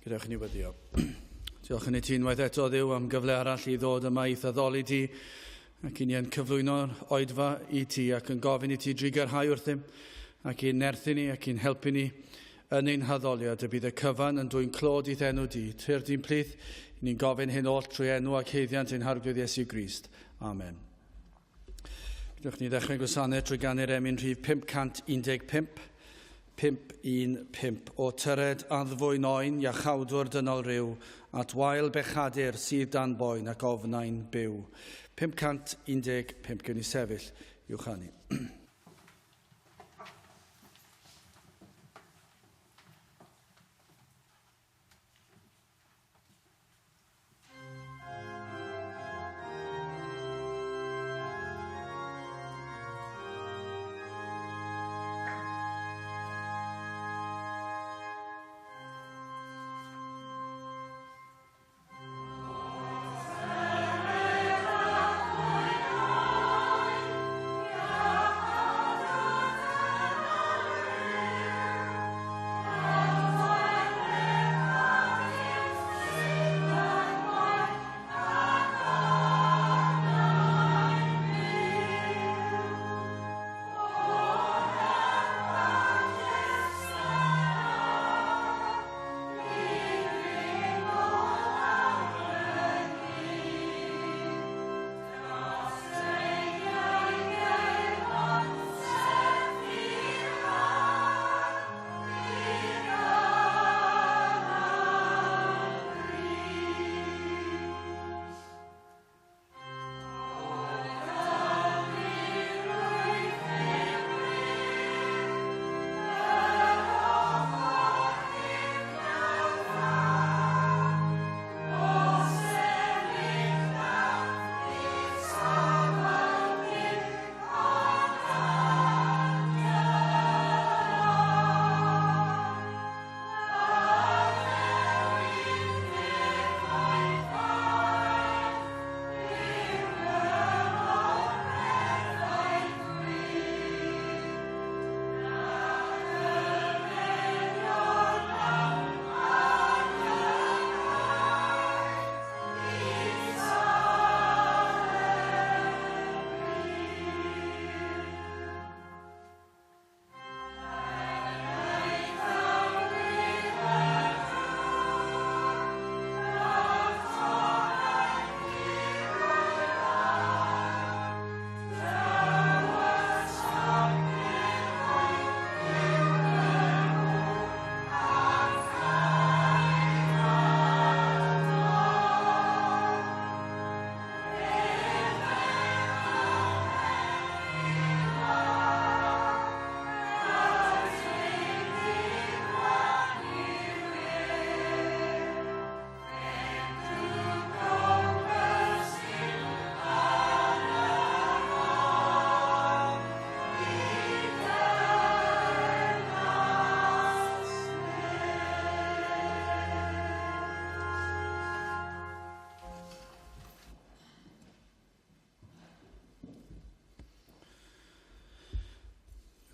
Gadewch i ni weddio. Diolch yn i ti unwaith eto, Dduw, am gyfle arall i ddod yma i'th addoli di, ac i ni yn cyflwyno'r oedfa i ti ac yn gofyn i ti drugarhau wrthym, ac i'n nerthu ni ac i'n helpu ni yn ein haddoliad, y bydd y cyfan yn dwyn clod i'th enw di. Tyrd i'n plith, i ni'n gofyn hyn oll trwy enw ac haeddiant ein Harglwydd Iesu Grist. Amen. Gadewch ni ddechrau gwasanaeth trwy ganu'r emyn rhif 515, 515. O tyred addfwyn oen, iachawdwr dynol ryw, at wael bechadur sydd dan boen ac ofnau'n byw. 515, gewn ni sefyll i'w chanu.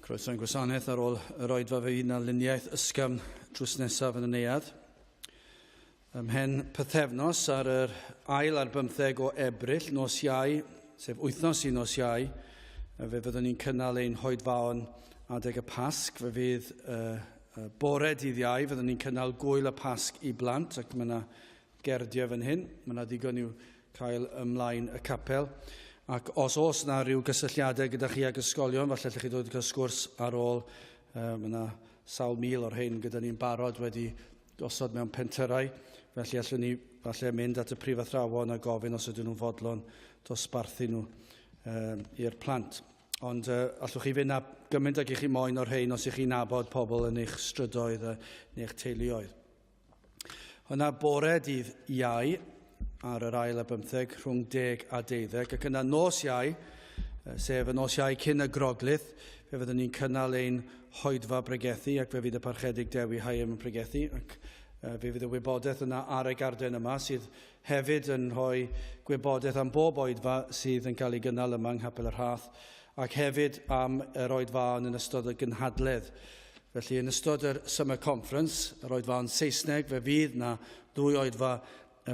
Croeso i'n gwasanaeth ar ôl yr oedfa fe fydd 'na luniaeth ysgafn drws nesaf yn y neuadd. Ymhen pythefnos ar yr ail ar bymtheg o Ebrill, nos Iau, sef wythnos i nos Iau, fe fyddwn ni'n cynnal ein hoedfaon adeg y Pasg. Fe fydd uh, bore dydd Iau, fyddwn ni'n cynnal gwyl y Pasg i blant, ac mae yna gerdiau fan hyn. Mae yna ddigon i'w cael ymlaen y capel. Ac os oes yna rhyw gysylltiadau gyda chi ag ysgolion, falle allech chi ddod i cael sgwrs ar ôl. Mae yna sawl mil o'r hyn gyda ni'n barod wedi gosod mewn pentyrau, felly allwn ni falle mynd at y prifathrawon a gofyn os ydyn nhw'n fodlon dosbarthu nhw um, i'r plant. Ond uh, allwch chi fynd â gymaint ag i chi moyn o'r rhain os ych chi'n nabod pobl yn eich strydoedd neu eich teuluoedd. Yna bore dydd Iau ar yr ail a bymtheg rhwng deg a deuddeg ac yna nos Iau, sef y nos Iau cyn y Groglith, fe fyddwn ni'n cynnal ein hoedfa bregethu ac fe fydd y Parchedig Dewi Hyam yn pregethu ac fe fydd y wybodaeth yna ar y garden yma sydd hefyd yn rhoi gwybodaeth am bob oedfa sydd yn cael ei gynnal yma yng Nghapel y Rhath ac hefyd am yr oedfaon yn ystod y gynhadledd. Felly yn ystod yr Summer Conference, yr oedfa yn Saesneg, fe fydd na ddwy oedfa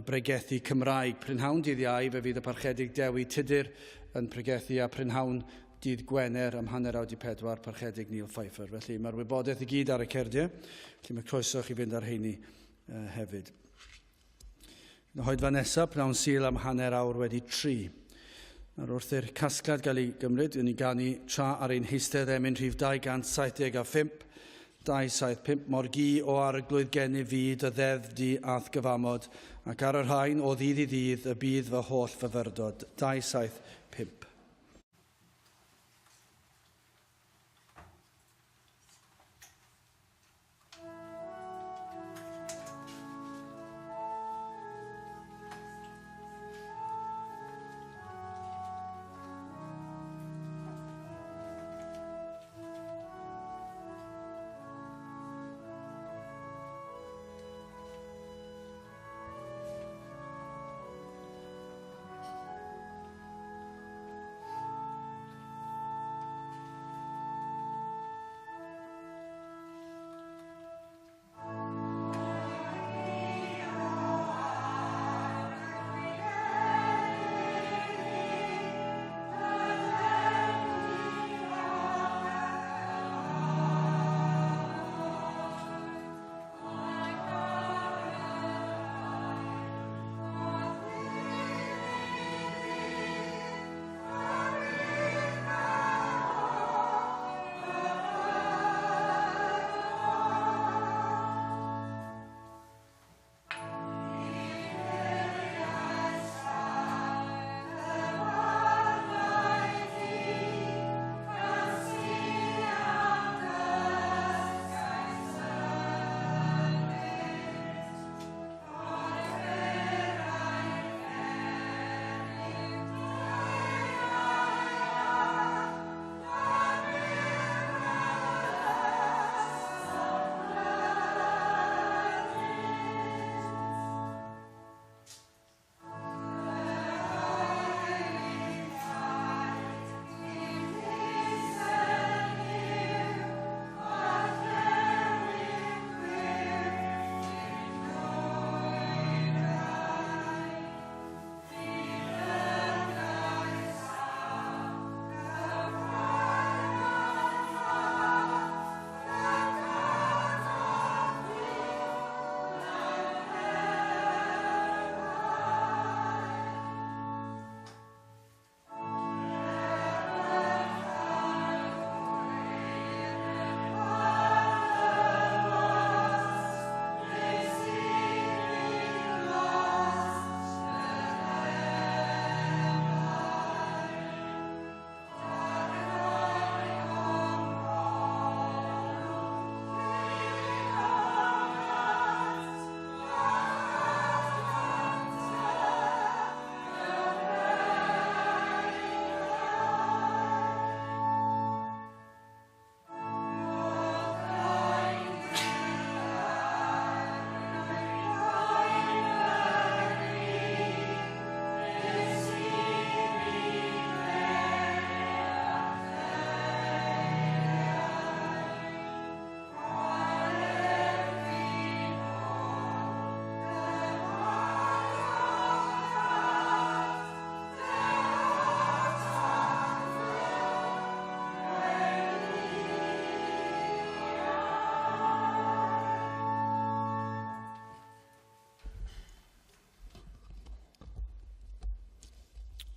bregethu Cymraeg. Prynhawn dydd Iau fe fydd y Parchedig Dewi Tudur yn pregethu a prynhawn dydd Gwener am 3:30 Parchedig Neil Pfeiffer. Felly mae'r wybodaeth i gyd ar y cerdiau, felly mae croeso chi fynd ar heini hefyd. Yn y hoedfa nesaf, pnawn Sul am 3:30. Nawr wrth i'r casgliad gael ei gymryd, yn ni ganu tra ar ein heistedd emyn rhif 275, 275, mor gu o arglwydd gennyf fi dy ddeddf di a'th gyfamod, ac ar y rhain o ddydd i ddydd y bydd fy holl fyfyrdod. 275.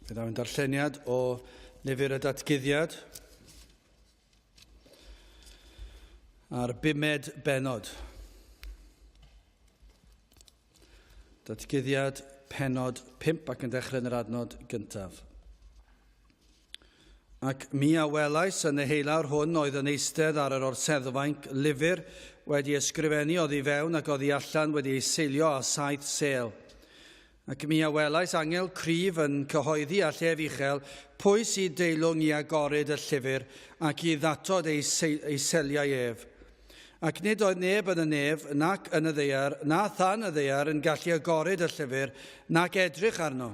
Fe ddaw yn darlleniad o lyfr y datguddiad a'r bumed benod. Datguddiad penod 5 ac yn dechrau yn yr adnod gyntaf. Ac mi a welais yn y heilawr hwn oedd yn eistedd ar yr orseddfainc lyfr wedi ysgrifennu oddi fewn ac oddi allan wedi ei seilio â saith sêl. Ac mi a welais angel cryf yn cyhoeddi â llef uchel, pwy sydd deilwng i agoryd y llyfr ac i ddatod ei, ei seliau ef. Ac nid oedd neb yn y nef, nac yn y ddaear, na than y ddaear yn gallu agoryd y llyfr, nac edrych arno.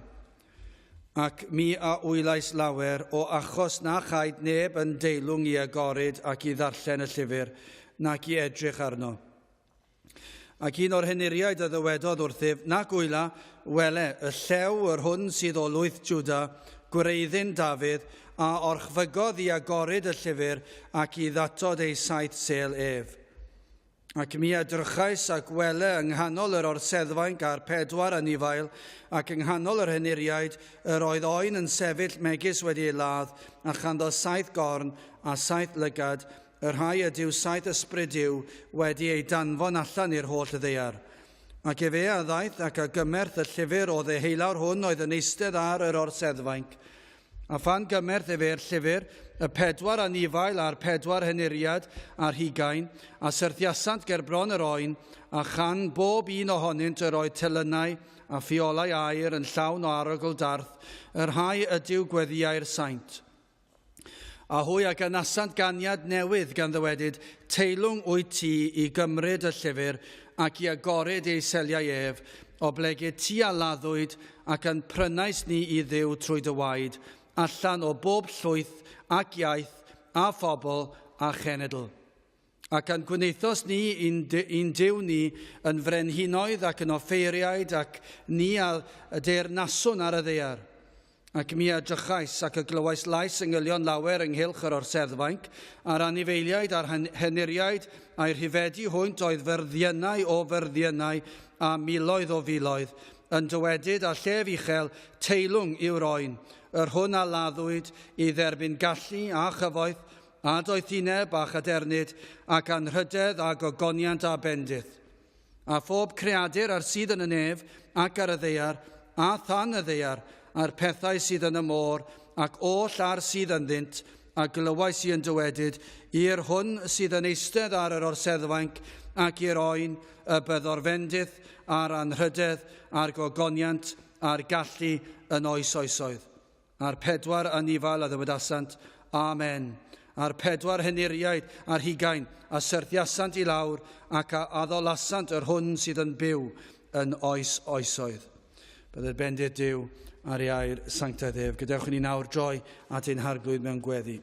Ac mi a wylais lawer o achos na chaed neb yn deilwng i agoryd ac i ddarllen y llyfr, nac i edrych arno. Ac un o'r henuriaid a ddywedodd wrthyf, Nac wyla, wele, y llew yr hwn sydd o lwyth Jwda, gwreiddyn Dafydd, a orchfygodd i agoryd y llyfr ac i ddatod ei saith sêl ef. Ac mi edrychais, ac wele, yng nghanol yr orseddfainc a'r pedwar anifail, ac yng nghanol yr henuriaid, yr oedd oen yn sefyll megis wedi ei ladd, a chanddo saith gorn a saith lygad, Y rhai ydyw saith ysbryd Duw wedi eu danfon allan i'r holl ddaear. Ac efe a ddaeth ac a gymerth y llyfr o ddeheulaw'r hwn oedd yn eistedd ar yr orseddfainc. A phan gymerth efe'r llyfr, y pedwar anifail a'r pedwar henuriad a'r hugain, a syrthiasant ger bron yr oen, a chan bob un ohonynt yr oedd telynau a ffiolau aur yn llawn o arogl darth, y rhai ydyw gweddïau'r saint. A hwy a ganasant ganiad newydd gan ddywedyd, Teilwng wyt ti i gymryd y llyfr ac i agoryd ei seliau ef, oblegid ti a laddwyd ac a'n prynais ni i Dduw trwy dy waed, allan o bob llwyth ac iaith a phobl a chenedl. Ac a'n gwnaethos ni i'n, i'n Duw ni yn frenhinoedd ac yn offeiriaid ac ni a deyrnaswn ar y ddaear. Ac mi a drychais, ac y glywais lais yngylion lawer ynghylch yr orseddfainc, a'r anifeiliaid a'r henuriaid, a'i rhifedi hwynt oedd fyrddiynau o fyrddiynau a miloedd o filoedd, yn dywedyd â llef uchel, Teilwng yw'r oen, yr hwn a laddwyd i dderbyn gallu a chyfoeth, a doethineb a chadernid, ac anrhydedd a gogoniant a bendith. A phob creadur a'r sydd yn y nef ac ar y ddaear, a than y ddaear, a'r pethau sydd yn y môr, ac oll a'r sydd ynddynt, a glywais i yn dywedyd, i'r hwn sydd yn eistedd ar yr orseddfainc, ac i'r oen, y byddo'r fendith, a'r anrhydedd, a'r gogoniant, a'r gallu yn oes oesoedd. A'r pedwar anifail a ddywedasant, Amen. A'r pedwar henuriaid a'r hugain a syrthiasant i lawr ac a addolasant yr hwn sydd yn byw yn oes oesoedd. Bydded bendith Duw ar ei air sanctaidd ef. Gadewch i ni nawr droi at ein harglwydd mewn gweddi.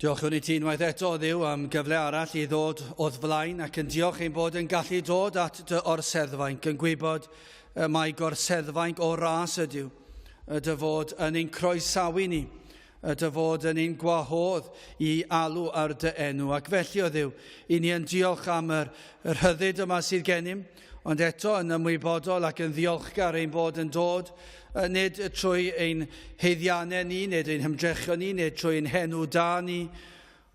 Diolchwn i ti unwaith eto, Dduw, am gyfle arall i ddod o'th flaen ac yn diolch ein bod yn gallu dod at dy orseddfainc, yn gwybod mai gorseddfainc o ras ydyw, dy fod yn ein croesawu ni, dy fod yn ein gwahodd i alw ar dy enw. Ac felly, o Dduw, i ni yn diolch am yr, yr rhyddid yma sydd gennym, ond eto yn ymwybodol ac yn ddiolchgar ein bod yn dod, nid trwy ein haeddiannau ni, nid ein hymdrechion ni, nid trwy ein henw da ni,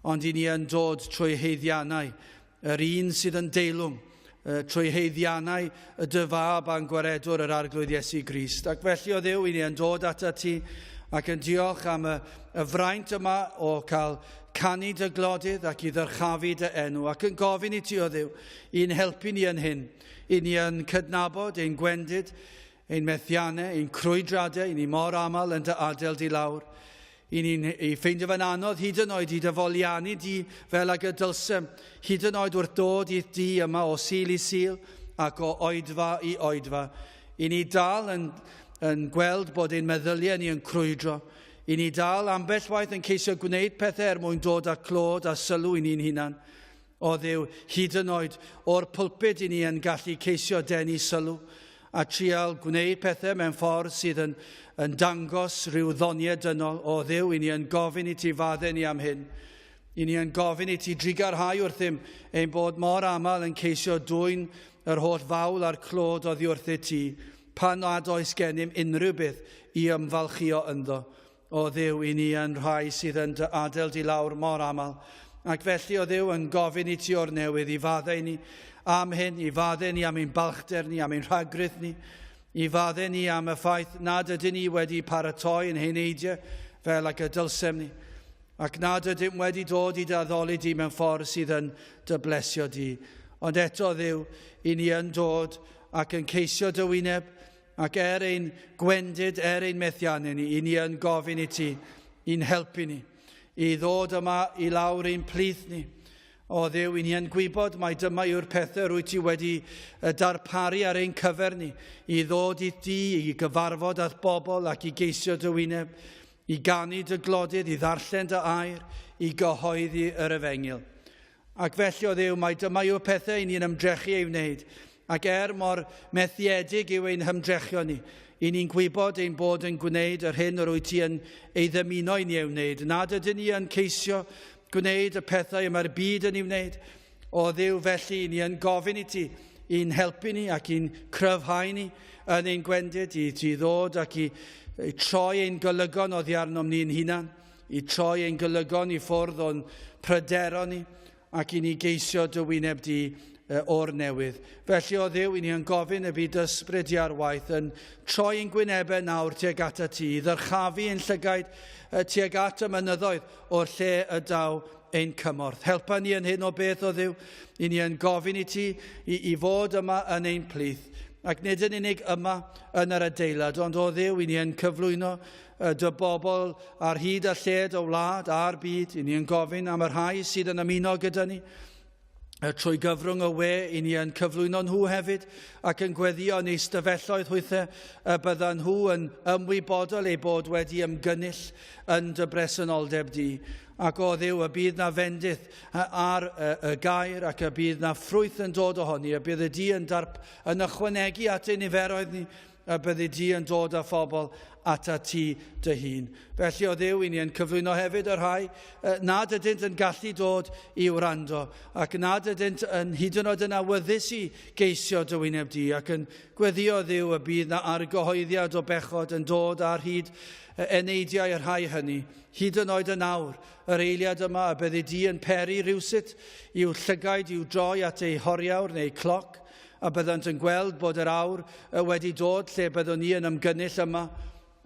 ond i ni yn dod trwy haeddiannau yr un sydd yn deilwng, trwy haeddiannau y dy fab a'n gwaredwr yr Arglwydd Iesu Grist. Ac felly o Dduw, i ni yn dod atat ti ac yn diolch am y, y fraint yma o cael canu dy glodydd ac i ddyrchafu dy enw ac yn gofyn i ti o Dduw i'n helpu ni yn hyn, i ni yn cydnabod ein gwendid, ein methiannau, ein crwydradau, i ni mor aml yn dy adael di lawr. I ni'n ei ffeindio fe'n anodd hyd yn oed i dy foliannu di fel ag y dylsem, hyd yn oed wrth dod i'th di yma o Sul i Sul ac o oedfa i oedfa. I ni dal yn, yn gweld bod ein meddyliau ni yn crwydro. I ni dal ambell waith yn ceisio gwneud pethau er mwyn dod â clod a sylw i ni'n hunan. O Dduw, hyd yn oed o'r pulpud i ni yn gallu ceisio denu sylw a trial gwneud pethau mewn ffordd sydd yn, yn dangos rhyw ddoniau dynol. O Dduw, i ni yn gofyn i ti faddau ni am hyn. I ni yn gofyn i ti drugarhau wrthym ein bod mor aml yn ceisio dwyn yr holl fawl a'r clod oddi wrthyt ti, pan nad oes gennym unrhyw beth i ymfalchïo ynddo. O Dduw, i ni yn rhai sydd yn dy adael di lawr mor aml. Ac felly, o Dduw, yn gofyn i ti o'r newydd i faddau ni am hyn, i faddau ni am ein balchder ni, am ein rhagrith ni, i faddau ni am y ffaith nad ydyn ni wedi paratoi yn heneidiau fel ag y dylsem ni, ac nad ydym wedi dod i dy addoli di mewn ffordd sydd yn dy blesio di. Ond eto, Dduw, i ni yn dod ac yn ceisio dy wyneb, Ac er ein gwendid, er ein methiannau ni, i ni yn gofyn i ti, i'n helpu ni, i ddod yma i lawr ein plith ni. O Dduw, i ni yn gwybod mai dyma yw'r pethau rwyt ti wedi darparu ar ein cyfer ni, i ddod i ti, i gyfarfod â'th bobl ac i geisio dy wyneb. I ganu dy glodydd, i ddarllen dy air, i gyhoeddi yr efengyl. Ac felly, o Dduw, mai dyma yw'r pethau i ni'n ymdrechu ei wneud. Ac er mor methiedig yw ein hymdrechion ni, i ni'n gwybod ein bod yn gwneud yr hyn yr wyt ti yn ei ddymuno i ni ei wneud, nad ydyn ni yn ceisio gwneud y pethau y mae'r byd yn ei wneud. O Dduw, felly, i ni yn gofyn i ti i'n helpu ni ac i'n cryfhau ni yn ein gwendid, i ti ddod ac i troi ein golygon oddi arnom ni'n hunan, i troi ein golygon i ffwrdd o'n pryderon ni, ac i ni geisio dy wyneb di o'r newydd. Felly, o Dduw, i ni yn gofyn y bydd ysbryd di ar waith yn troi ein gwynebau nawr tuag at ti, i ddyrchafu ein llygaid tuag at y mynyddoedd o'r lle y daw ein cymorth. Helpa ni yn hyn o beth, o Dduw, i ni yn gofyn i ti i fod yma yn ein plith, ac nid yn unig yma yn yr adeilad, ond o Dduw, i ni yn cyflwyno dy bobl ar hyd a lled y wlad a'r byd. I ni yn gofyn am y rhai sydd yn ymuno gyda ni trwy gyfrwng y we, i ni yn cyflwyno nhw hefyd ac yn gweddio yn eu stafelloedd hwythau y byddan nhw yn ymwybodol eu bod wedi ymgynnull yn dy bresenoldeb di. Ac o Dduw, y bydd na fendith ar y gair ac y bydd na ffrwyth yn dod ohoni, y bydd y di yn ychwanegu at ein niferoedd ni, y byddi di yn dod â phobl atat ti dy hun. Felly, o Dduw, i ni yn cyflwyno hefyd y rhai nad ydynt yn gallu dod i wrando ac nad ydynt yn hyd yn oed yn awyddus i geisio dy wyneb di, ac yn gweddio, Dduw, y bydd na argyhoeddiad o bechod yn dod ar hyd eneidiau y rhai hynny, hyd yn oed yn awr, yr eiliad yma, y byddi di yn peri rhywsut i'w llygaid i'w droi at eu horiawr neu cloc, a byddant yn gweld bod yr awr wedi dod lle byddwn ni yn ymgynnull yma,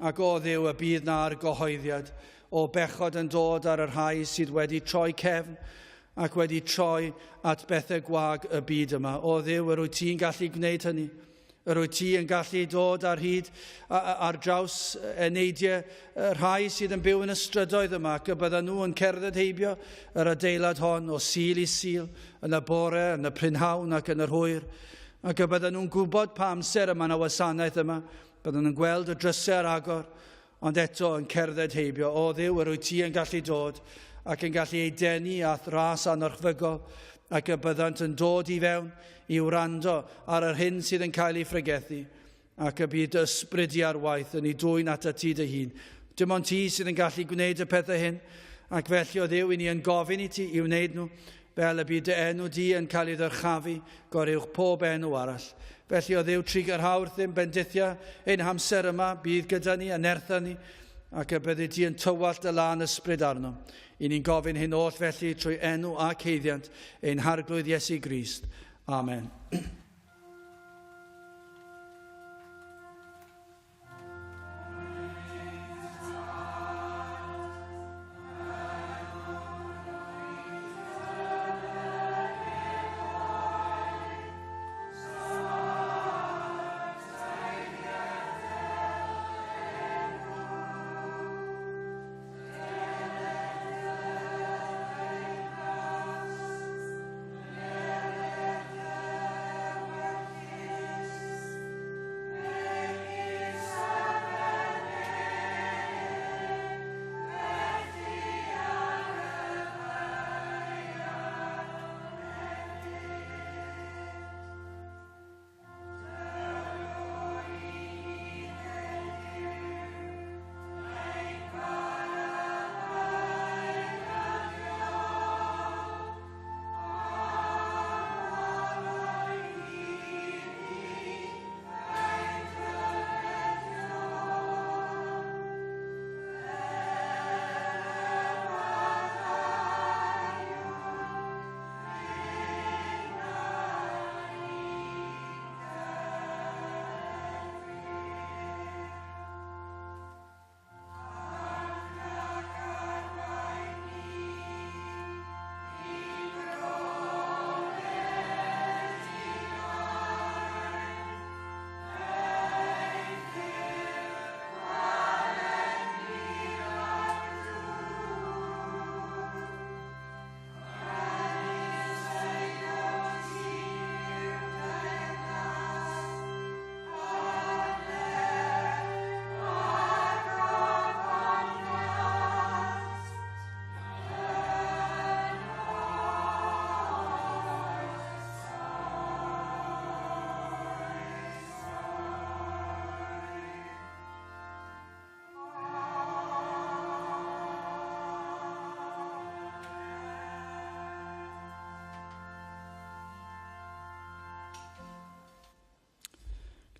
ac o Dduw, y bydd na argyhoeddiad o bechod yn dod ar y rhai sydd wedi troi cefn ac wedi troi at bethau gwag y byd yma. O Dduw, yr wyt ti'n gallu gwneud hynny. Yr wyt ti yn gallu dod ar hyd ar draws eneidiau y rhai sydd yn byw yn y strydoedd yma, ac y byddan nhw yn cerdded heibio yr adeilad hon o Sul i Sul, yn y bore, yn y prynhawn ac yn yr hwyr, ac y byddan nhw'n gwybod pa amser y mae yna wasanaeth yma, byddan nhw'n gweld y drysau ar agor, ond eto yn cerdded heibio. O Dduw, yr wyt ti yn gallu dod ac yn gallu ei denu a'th ras anorchfygol, ac y byddant yn dod i fewn i wrando ar yr hyn sydd yn cael ei phregethu, ac y bydd dy ysbryd di ar waith yn ei dwyn atat ti dy hun. Dim ond ti sydd yn gallu gwneud y pethau hyn, ac felly o Dduw, i ni yn gofyn i ti i wneud nhw, fel y bydd dy enw di yn cael ei ddyrchafu goruwch pob enw arall. Felly o Dduw, trugarha wrthym, bendithia ein hamser yma, bydd gyda ni a nertha ni, ac y byddi di yn tywallt y lân ysbryd arnom. I ni'n gofyn hyn oll felly trwy enw ac haeddiant ein Harglwydd Iesu Grist. Amen.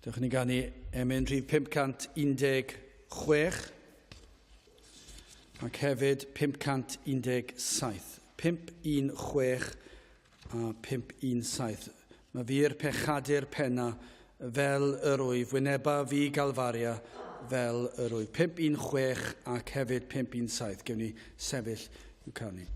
Gadewch i ni ganu emyn rhif 516 ac hefyd 517. 516 a 517. Mae fi'r pechadur penna fel yr wyf, wyneba fi Galfaria fel yr wyf. 516 ac hefyd 517. Gewn ni sefyll i'w canu.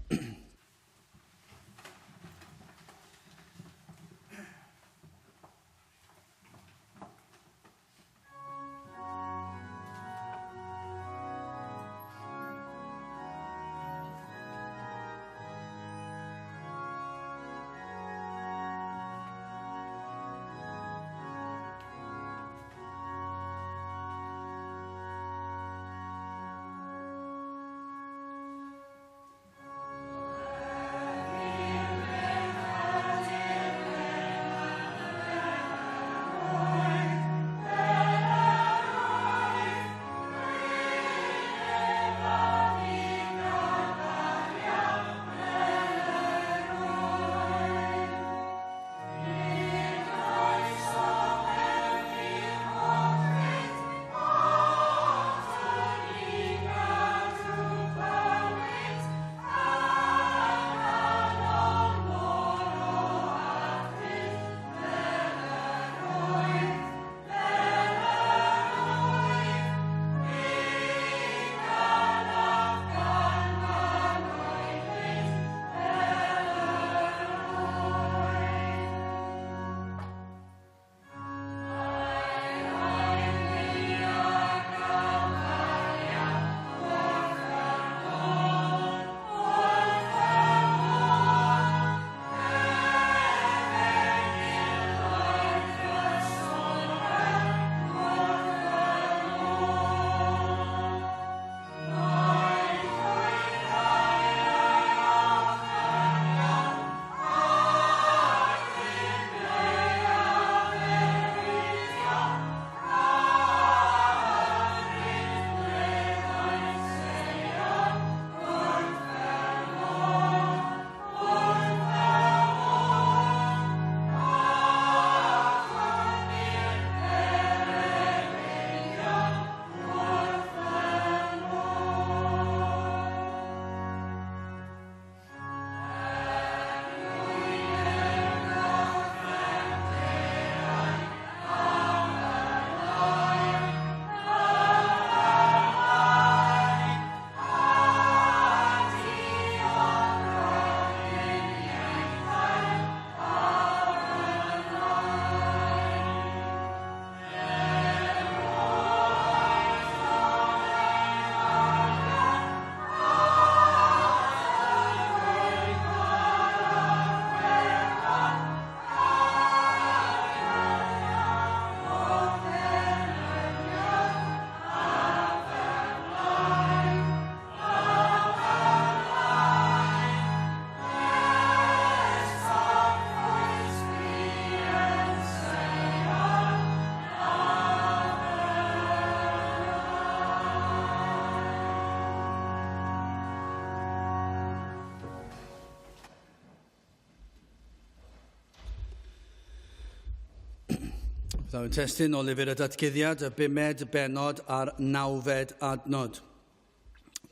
Byddaf yn testun o lyfr y Datguddiad, y bumed bennod a'r nawfed adnod.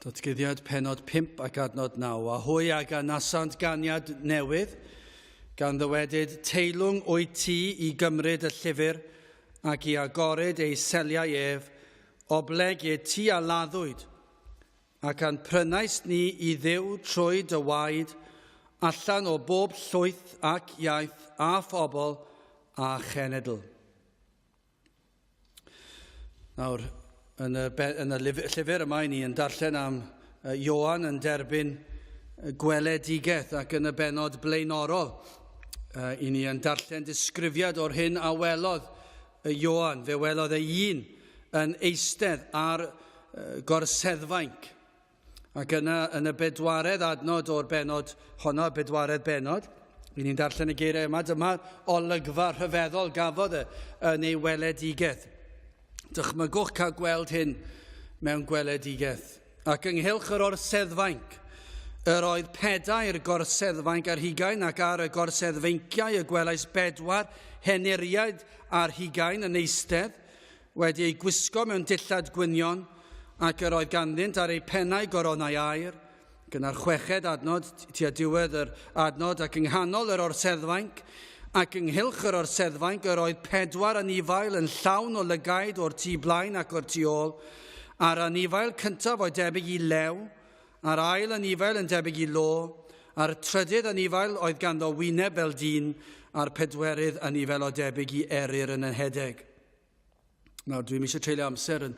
Datguddiad pennod 5 ac adnod 9. A hwy ag anasant ganiad newydd, gan ddywedyd, teilwng wyt ti i gymryd y llyfr ac i agoryd ei seliau ef, oblegid ti a laddwyd, ac a'n prynaist ni i Dduw trwy dy waed, allan o bob llwyth ac iaith a phobl a chenedl. Nawr, yn y, yn y llyfr yma, ni yn darllen am Ioan yn derbyn gweledigaeth ac yn y benod blaenorol, i ni yn darllen disgrifiad o'r hyn a welodd Ioan. Fe welodd ei un yn eistedd ar gorseddfainc. Ac yna, yn y bedwaredd adnod o'r benod honno, y bedwaredd benod, i ni'n darllen y geiriau yma, dyma olygfa rhyfeddol gafodd e yn ei weledigaeth. Dychmygwch cael gweld hyn mewn gweledigaeth. Ac ynghylch yr orseddfainc, Yr oedd pedair gorseddfainc ar hugain, ac ar y gorseddfeinciau y gwelais bedwar henuriaid ar hugain yn eistedd, wedi eu gwisgo mewn dillad gwynion, ac yr oedd ganddynt ar eu pennau goronau aur. Gyda'r chweched adnod, tua diwedd yr adnod, ac yng nghanol yr orseddfainc, ac ynghylch yr orseddfainc yr oedd pedwar anifail yn llawn o lygaid o'r tu blaen ac o'r tu ôl, a'r anifail cyntaf oedd debyg i lew, a'r ail anifail yn debyg i lo, a'r trydydd anifail oedd ganddo wyneb fel dyn, a'r pedwerydd anifail oedd debyg i eryr yn enhedeg. Nawr, dwi'n eisiau treulio amser yn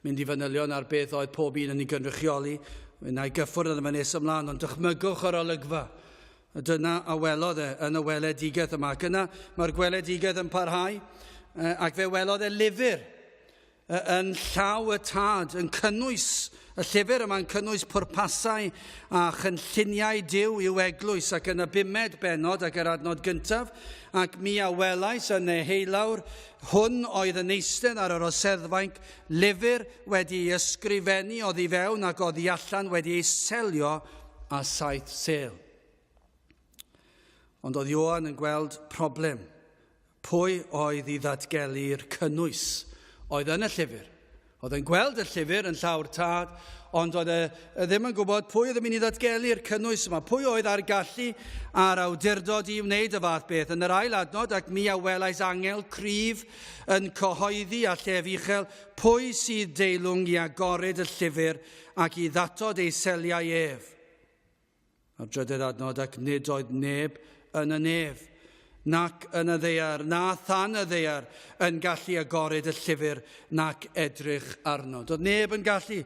mynd i fanylion ar beth oedd pob un yn ei gynrychioli. Fe wna i gyffwrdd arno fe nes ymlaen, ond dychmygwch yr olygfa. Dyna a welodd e yn y weledigaeth yma. Ac yna mae'r gweledigaeth yn parhau, ac fe welodd e lyfr yn llaw y tad, yn cynnwys, y llyfr yma'n cynnwys pwrpasau a chynlluniau Duw i'w eglwys, ac yn y bumed bennod ac yr adnod gyntaf, ac mi a welais yn neheulawr hwn oedd yn eistedd ar yr oseddfainc, lyfr wedi ei ysgrifennu oddi fewn ac oddi allan wedi ei selio â saith sêl. Ond oedd Ioan yn gweld problem. Pwy oedd i ddatgelu'r cynnwys oedd yn y llyfr? Oedd e'n gweld y llyfr yn llaw'r tad, ond oedd e ddim yn gwybod pwy oedd yn mynd i ddatgelu'r cynnwys yma. Pwy oedd â'r gallu a'r awdurdod i wneud y fath beth? Yn yr ail adnod, ac mi a welais angel cryf yn cyhoeddi a llef uchel, pwy sydd deilwng i agoryd y llyfr ac i ddatod ei seliau ef? A'r drydedd adnod, ac nid oedd neb yn y nef, nac yn y ddaear, na than y ddaear, yn gallu agoryd y llyfr, nac edrych arno. Doedd neb yn gallu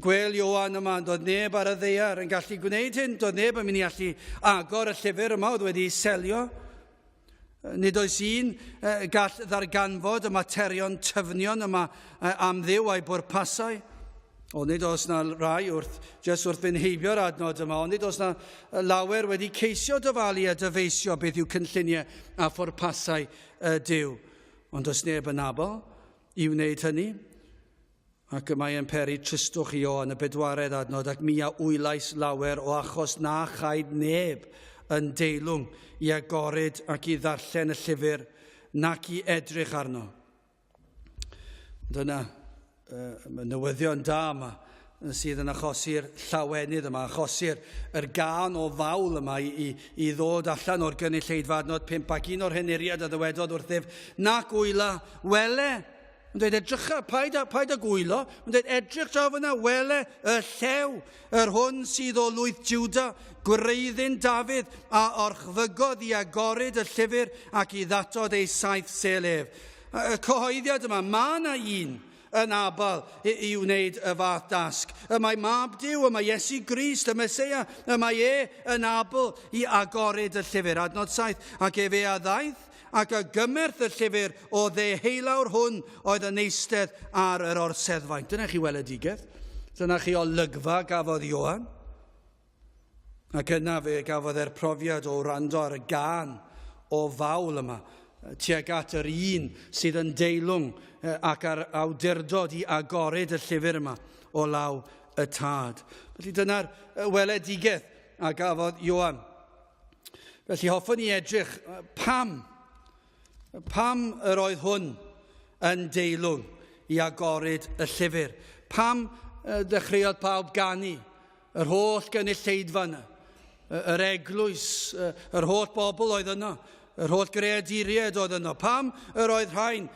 gwel Ioan yma, doedd neb ar y ddaear yn gallu gwneud hyn, doedd neb yn mynd i allu agor y llyfr yma oedd wedi ei selio. Nid oes un gall ddarganfod y materion tyfnion yma am Dduw a'i bwrpasau. Ond nid oes na rai wrth, jyst wrth fynd heibio'r adnod yma, ond nid oes na lawer wedi ceisio dyfalu a dyfeisio beth yw cynlluniau a phwrpasau Duw. Ond does neb yn abl i wneud hynny. Ac y mae yn peri tristwch i Ioan y bedwaredd adnod, ac mi a wylais lawer o achos na chaed neb yn deilwng i agoryd ac i ddarllen y llyfr, nac i edrych arno. Dyna y newyddion da yma sydd yn achosi'r llawenydd yma, achosi'r yr gân o fawl yma i, i, i ddod allan o'r gynulleidfa adnod 5 ac un o'r henuriad a ddywedodd wrthyf, nac wyla, wele, Mae'n dweud, edrycha, paid a, paid a gwylo. Mae'n dweud, edrych draw fyna, wele y llew, yr hwn sydd o lwyth Juda, gwreiddyn Dafydd, a orchfygodd i agoryd y llyfr ac i ddatod ei saith sel ef. Y cyhoeddiad yma, mae yna un yn abal i, i wneud y fath dasg. Y mae Mab Duw, y mae Iesu Grist, y Meseia, y mae e yn abl i agoryd y llyfr. Adnod 7, ac efe a ddaeth Ac a gymerth y llyfr o ddeheulaw'r hwn oedd yn eistedd ar yr orseddfaint. Dyna chi weledigaeth. Dyna chi olygfa gafodd Ioan. Ac yna fe gafodd e'r profiad o wrando ar y gân o fawl yma, tuag at yr un sydd yn deilwng ac ar awdurdod i agoryd y llyfr yma o law y tad. Felly dyna'r weledigaeth a gafodd Ioan. Felly hoffwn i edrych pam, pam yr oedd hwn yn deilwng i agoryd y llyfr. Pam ddechreuodd pawb ganu, yr holl gynulleidfa yna, yr eglwys, yr holl bobl oedd yno, yr holl greaduriaid oedd yno. Pam yr oedd rhain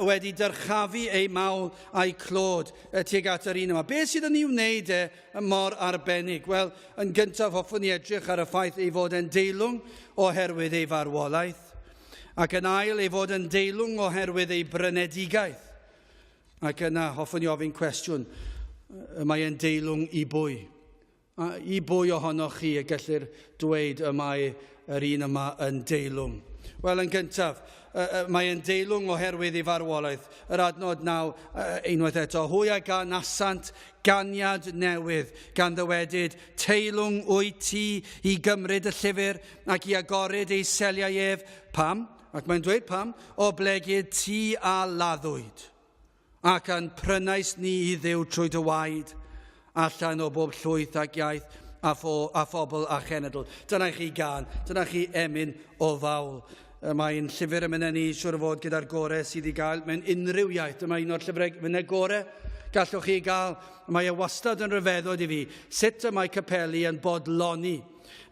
wedi dyrchafu eu mawl a'u clod tuag at yr un yma? Beth sydd yn ei wneud e mor arbennig? Wel, yn gyntaf hoffwn i edrych ar y ffaith ei fod e'n deilwng oherwydd ei farwolaeth, ac yn ail ei fod yn deilwng oherwydd ei brynedigaeth. Ac yna hoffwn i ofyn cwestiwn, y mae e'n deilwng i bwy? A i bwy ohonoch chi y gellir dweud y mae yr un yma yn deilwng? Wel, yn gyntaf, mae e'n deilwng oherwydd ei farwolaeth. Yr adnod naw, unwaith eto, hwy a ganasant ganiad newydd, gan ddywedyd, teilwng wyt ti i gymryd y llyfr ac i agoryd ei seliau ef. Pam? Ac mae'n dweud pam, oblegid ti a laddwyd. Ac a'n prynais ni i Dduw trwy dy waed, allan o bob llwyth ac iaith a, pho, a phobl a chenedl. Dyna chi gan, dyna chi emyn o fawl. Mae'n llyfr emynau ni siwr o fod gyda'r gorau sydd i gael mewn unrhyw iaith. Dyma un o'r llyfrau emynau gorau gallwch chi gael. Mae e wastad yn rhyfeddod i fi sut y mae capeli yn bodloni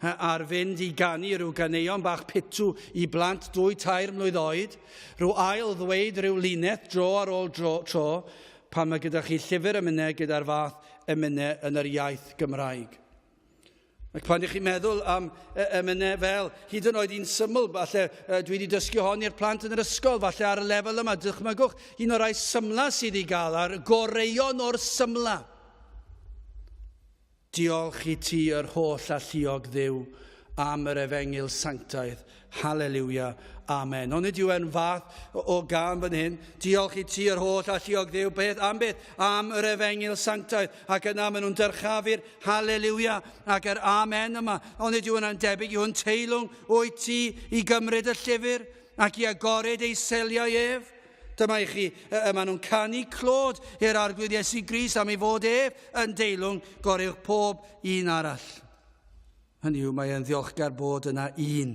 ar fynd i ganu rhyw ganeuon bach pitw i blant dwy tair mlwydd oed, rhyw ail ddweud rhyw linell dro ar ôl dro, tro, pan mae gyda chi llyfr emynau gyda'r fath emynau yn yr iaith Gymraeg. Ac pan ydych chi'n meddwl am emynau fel, hyd yn oed un syml, falle dwi wedi dysgu hon i'r plant yn yr ysgol, falle ar y lefel yma, dychmygwch, un o'r rhai symla sydd i gael, a'r goreuon o'r symla. Diolch i ti yr holl alluog Dduw am yr efengyl sanctaidd. Haleliwia. Amen. Onid yw e'n fath o gân fan hyn? Diolch i ti yr holl alluog Dduw. Beth am beth? Am yr efengyl sanctaidd. Ac yna maen nhw'n dyrchafu'r haleliwia ac yr amen yma. Onid yw hwnna'n debyg i hwn? Teilwng wyt ti i gymryd y llyfr ac i agored ei seliau ef? Dyma i chi, y maen nhw'n canu clod i'r Arglwydd Iesu Grist am ei fod ef yn deilwng goruwch pob un arall. Hynny yw, mae e'n ddiolchgar bod yna un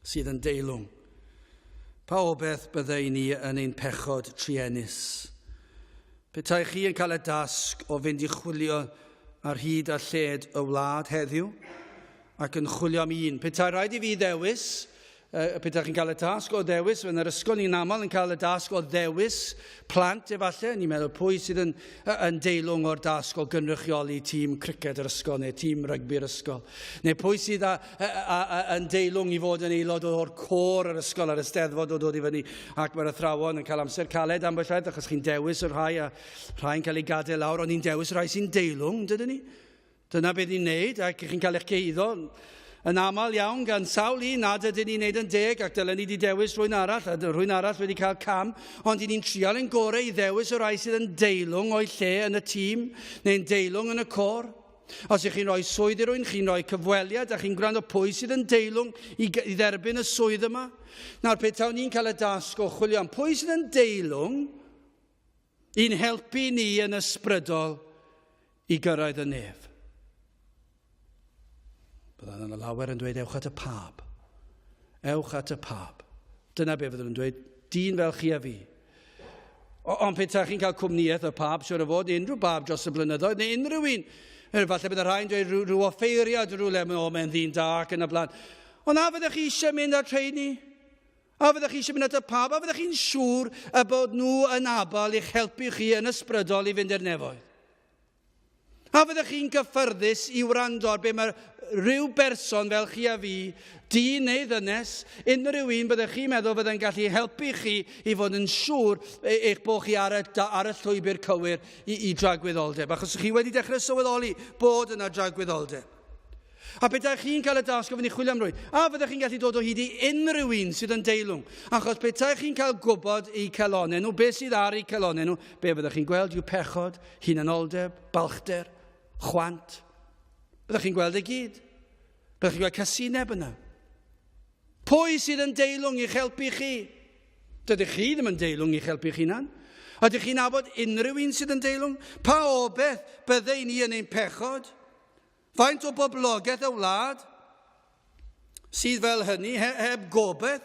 sydd yn deilwng. Pa obeth byddai ni yn ein pechod truenus? Petai chi yn cael y dasg o fynd i chwilio ar hyd a lled y wlad heddiw ac yn chwilio am un, petai rhaid i fi ddewis Petai chi'n cael y tasg o ddewis, yn yr ysgol ni'n aml yn cael y dasg o ddewis plant efallai, ni'n meddwl pwy sydd yn, yn deilwng o'r dasg o gynrychioli tîm criced yr ysgol neu tîm rygbi'r ysgol, neu pwy sydd a, a, a, a, yn deilwng i fod yn aelod o'r côr yr ysgol ar y steddfod o dod i fyny, ac mae'r athrawon yn cael amser caled ambell waith achos chi'n dewis y rhai a rhai'n cael ei gadael lawr, ond ni'n dewis y rhai sy'n deilwng, dydyn ni? Dyna beth ni'n neud, ac chi'n cael eich cyhuddo yn aml iawn gan sawl un nad ydyn ni'n neud yn deg ac dylen ni wedi dewis rhywun arall, a rhywun arall wedi cael cam, ond i ni'n trial ein gorau i ddewis y rhai sydd yn deilwng o'i lle yn y tîm neu'n deilwng yn y côr. Os ych chi'n rhoi swydd i rywun, chi'n rhoi cyfweliad a chi'n gwrando pwy sydd yn deilwng i, i dderbyn y swydd yma. Nawr, pe tawn ni'n cael y dasg o chwilio am pwy sydd yn deilwng, i'n helpu ni yn ysbrydol i gyrraedd y nef. Byddai yna lawer yn dweud, ewch at y pab. Ewch at y pab. Dyna be fyddwn yn dweud, dyn fel chi a fi. Ond pe chi'n cael cwmnïaeth y pab, siwr o fod, neu unrhyw bab dros y blynyddoedd, neu unrhyw un, falle bydd y rhai'n dweud rhyw, rhyw offeiriad rhywle, o, mae'n ddyn da ac yn y blaen. Ond a fyddech chi eisiau mynd at rheini? A fyddech chi eisiau mynd at y pab? A fyddech chi'n siŵr y bod nhw yn abal i'ch helpu chi yn ysbrydol i fynd i'r nefoedd? A fyddech chi'n gyffyrddus i wrando ar be mae rhyw berson fel chi a fi, dyn neu ddynes, unrhyw un byddech chi'n meddwl fyddai'n gallu helpu chi i fod yn siŵr e, eich bod chi ar y, ar y llwybr cywir i, i dragwyddoldeb, achos chi wedi dechrau sylweddoli bod yna dragwyddoldeb. A petai chi'n cael y dasg o fynd i chwilio am rywun, a fyddech chi'n gallu dod o hyd i unrhyw un sydd yn deilwng? Achos petai chi'n cael gwybod eu calonau nhw, beth sydd ar eu calonau nhw, be fyddech chi'n gweld yw pechod, hunanoldeb, balchder, chwant. Byddech chi'n gweld e gyd. Byddech chi'n gweld casineb yna. Pwy sydd yn deilwng i'ch helpu chi? Dydych chi ddim yn deilwng i'ch helpu chi'ch hunan. Ydych chi'n nabod unrhyw un sydd yn deilwng? Pa obeth byddai ni yn ein pechod? Faint o boblogaeth y wlad sydd fel hynny, he, heb gobaith,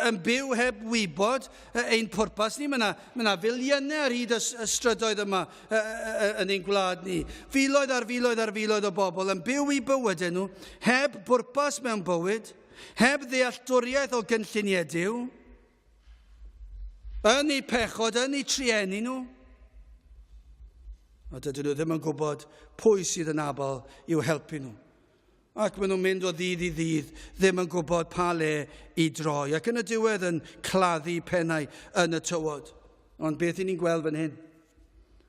yn byw heb wybod ein pwrpas ni. Mae yna, mae yna filiynau ar hyd y, y strydoedd yma yn ein gwlad ni. Filoedd ar filoedd ar filoedd o bobl yn byw i bywydau nhw heb bwrpas mewn bywyd, heb ddealltwriaeth o gynlluniau Duw, yn eu pechod, yn eu trueni nhw. A dydyn nhw ddim yn gwybod pwy sydd yn abl i'w helpu nhw. Ac maen nhw'n mynd o ddydd i ddydd, ddim yn gwybod pa le i droi. Ac yn y diwedd yn claddu pennau yn y tywod. Ond beth i ni'n gweld fan hyn?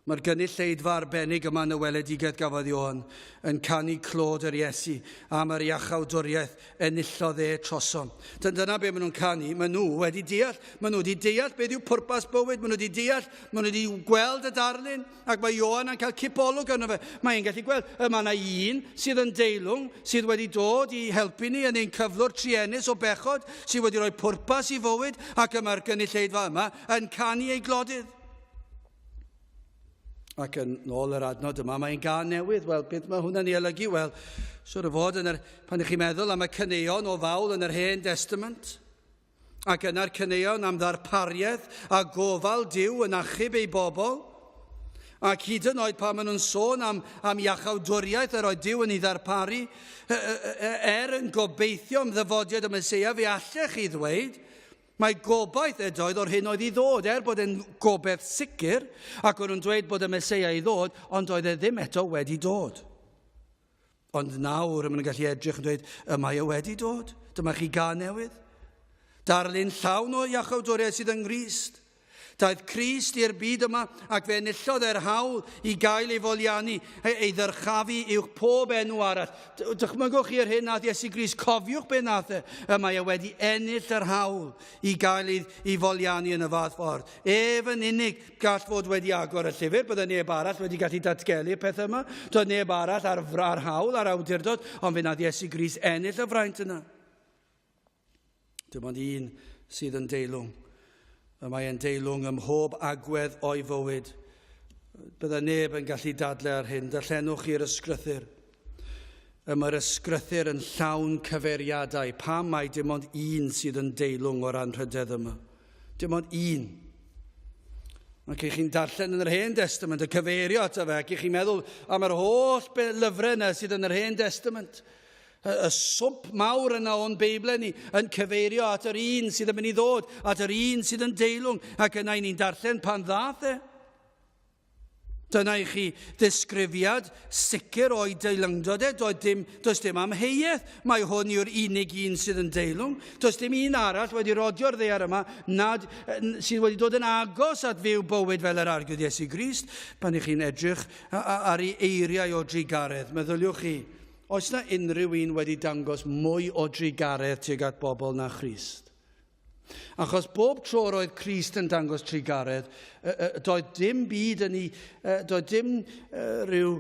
Mae'r gynulleidfa arbennig yma yn y weledigaeth gafodd Ioan yn canu clod yr Iesu am yr iachawdwriaeth enillodd e trosom. Dyna be maen nhw'n canu. Maen nhw wedi deall. Maen nhw wedi deall beth yw pwrpas bywyd. Maen nhw wedi deall. Maen nhw wedi gweld y darlun. Ac mae Ioan yn cael cipolwg arno fe. Mae'n gallu gweld, y mae yna un sydd yn deilwng, sydd wedi dod i helpu ni yn ein cyflwr truenus o bechod, sydd wedi rhoi pwrpas i fywyd, ac y mae'r gynulleidfa yma yn canu ei glodydd. Ac yn ôl yr adnod yma, mae'n gân newydd. Wel, beth mae hwnna'n ei olygu? Wel, siwr o fod, yn yr, pan ych chi'n meddwl am y caneuon o fawl yn yr Hen Testament, ac yna'r caneuon am ddarpariaeth a gofal Duw yn achub ei bobl, ac hyd yn oed pan maen nhw'n sôn am, am iachawdwriaeth yr oedd Duw yn ei ddarparu, er yn gobeithio am ddyfodiad y Meseia, fe allech chi ddweud, Mae gobaith ydoedd o'r hyn oedd i ddod, er bod e'n gobaith sicr, ac o'n nhw'n dweud bod y Meseia i ddod, ond oedd e ddim eto wedi dod. Ond nawr, maen nhw'n gallu edrych yn dweud, y mae e wedi dod. Dyma chi gân newydd. Darlun llawn o iachawdwriaeth sydd yng Nghrist. Daeth Crist i'r byd yma ac fe enillodd e'r hawl i gael ei foliannu, ei ddyrchafu uwch pob enw arall. Dychmygwch chi yr hyn nath Iesu Grist, cofiwch be nath e. Y mae e wedi ennill yr hawl i gael ei, ei foliannu yn y fath ffordd. Ef yn unig gall fod wedi agor y llyfr, bydde neb arall wedi gallu datgelu'r peth yma. Doedd neb arall ar, ar hawl, ar awdurdod, ond fe nath Iesu Grist ennill y fraint yna. Dim ond un sydd yn deilwng. Y mae e'n deilwng ym mhob agwedd o'i fywyd. Bydde neb yn gallu dadle ar hyn. Darllenwch i'r ysgrythyr. Y mae'r ysgrythyr yn llawn cyfeiriadau. Pam mai dim ond un sydd yn deilwng o'r anrhydedd yma? Dim ond un. Ac i chi'n darllen yn yr Hen Testament, y cyfeirio ato fe, ac i chi'n meddwl am yr holl lyfrau yna sydd yn yr Hen Testament. Y swmp mawr yna o'n Beiblau ni yn cyfeirio at yr un sydd yn mynd i ddod, at yr un sydd yn deilwng, ac yna i ni'n darllen pan ddath e. Dyna i chi ddisgrifiad sicr o'i deilyngdod e. Doedd dim, does dim amheuaeth mai hwn yw'r unig un sydd yn deilwng. Does dim un arall wedi rodio'r ddaear yma nad, sydd wedi dod yn agos at fyw bywyd fel yr Arglwydd Iesu Grist. Pan i chi'n edrych ar ei eiriau o drugaredd, meddyliwch chi, Oes 'na unrhyw un wedi dangos mwy o drugaredd tuag at bobl na Christ? Achos bob tro roedd Crist yn dangos trugaredd, doedd dim byd yn ei, doedd dim rhyw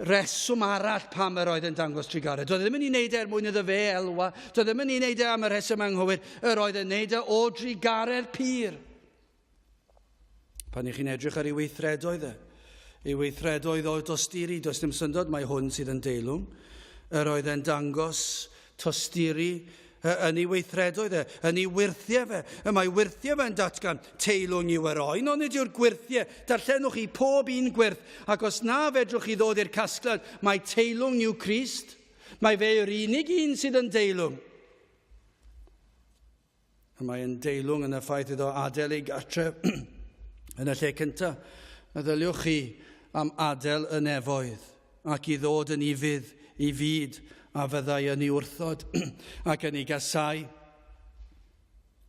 reswm arall pam yr oedd yn dangos trugaredd. Doedd ddim yn ei wneud e er mwyn iddo fe elwa, doedd ddim yn ei wneud e am y rheswm anghywir, yr oedd yn wneud e o drugaredd pur. Pan ych chi'n edrych ar ei weithredoedd e, ei weithredoedd o dosturi, does dim syndod mai hwn sydd yn deilwng. Yr oedd e'n dangos tosturi yn ei weithredoedd e, yn ei wyrthiau fe. Y mae wyrthiau fe'n datgan teilwng yw yr oen, ond nid yw'r gwyrthiau. Darllenwch chi pob un gwyrth, ac os na fedrwch chi ddod i'r casgliad, mae teilwng yw Crist. Mae fe yw'r unig un sydd yn deilwng. Y mae yn deilwng yn y ffaith iddo adael ei gartref yn y lle cyntaf. Meddyliwch chi am adael y nefoedd ac i ddod yn ufudd i fyd a fyddai yn ei wrthod ac yn ei gasau.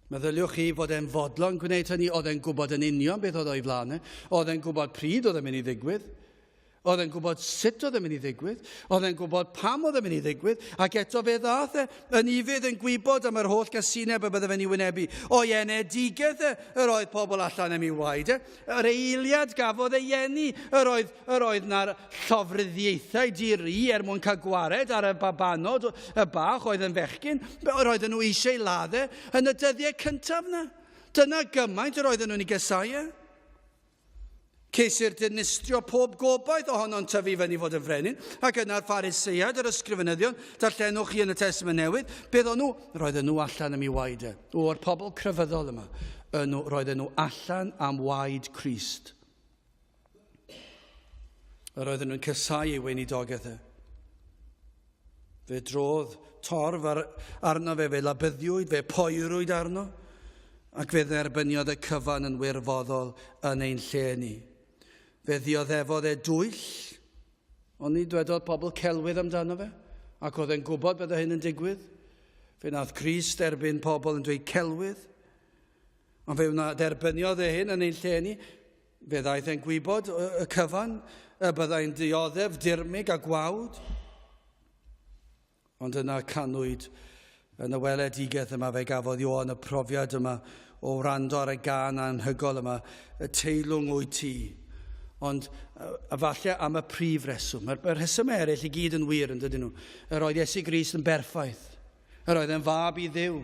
Meddyliwch chi fod e'n fodlon gwneud hynny, oedd e'n gwybod yn union beth oedd o'i flaen e, oedd e'n gwybod pryd oedd e'n mynd i ddigwydd. Oedd e'n gwybod sut oedd e'n mynd i ddigwydd, oedd e'n gwybod pam oedd e'n mynd i ddigwydd, ac eto fe ddaeth e yn ufudd yn gwybod am yr holl gasineb y bydde fe'n ei wynebu. O'i enedigaeth e, yr oedd pobl allan am ei waed e. Yr eiliad gafodd ei eni, yr oedd, yr oedd na'r llofruddiaethau di-ri er mwyn cael gwared ar y babanod y bach oedd yn fechgyn, yr oedden nhw eisiau ei ladd e yn y dyddiau cyntaf na. Dyna gymaint yr oedden nhw'n ei gasau e. Ceisir dinistrio pob gobaith ohono'n tyfu fyny fod yn frenin, ac yna'r Phariseaid, yr ysgrifenyddion, darllenwch chi yn y Testament Newydd, beth o'n nhw? Roedden nhw allan am ei waed e. O'r pobl crefyddol yma, nhw, roedden nhw allan am waed Crist. Yr oedden nhw'n cysau ei weinidogaeth e. Fe drodd torf ar, arno fe, fe labyddiwyd, fe poerwyd arno, ac fe dderbyniodd y cyfan yn wirfoddol yn ein lle ni. Fe ddioddefodd e dwyll, ond ni dwedodd pobl celwydd amdano fe, ac oedd e'n gwybod bydde hyn yn digwydd. Fe nath Crist erbyn pobl yn dweud celwydd, ond fe wna derbyniodd e hyn yn ein lle ni. Fe ddaeth e'n gwybod y cyfan, y byddai'n dioddef dirmyg a gwawd. Ond yna canwyd yn y weledigaeth yma, fe gafodd Ioan y profiad yma o wrando ar y gân anhygol yma, y teilwng wyt ti. Ond a falle am y prif reswm. Mae'r rhesymau eraill i gyd yn wir yn dydyn nhw. Yr oedd Iesu Grist yn berffaith. Yr oedd e'n fab i Dduw.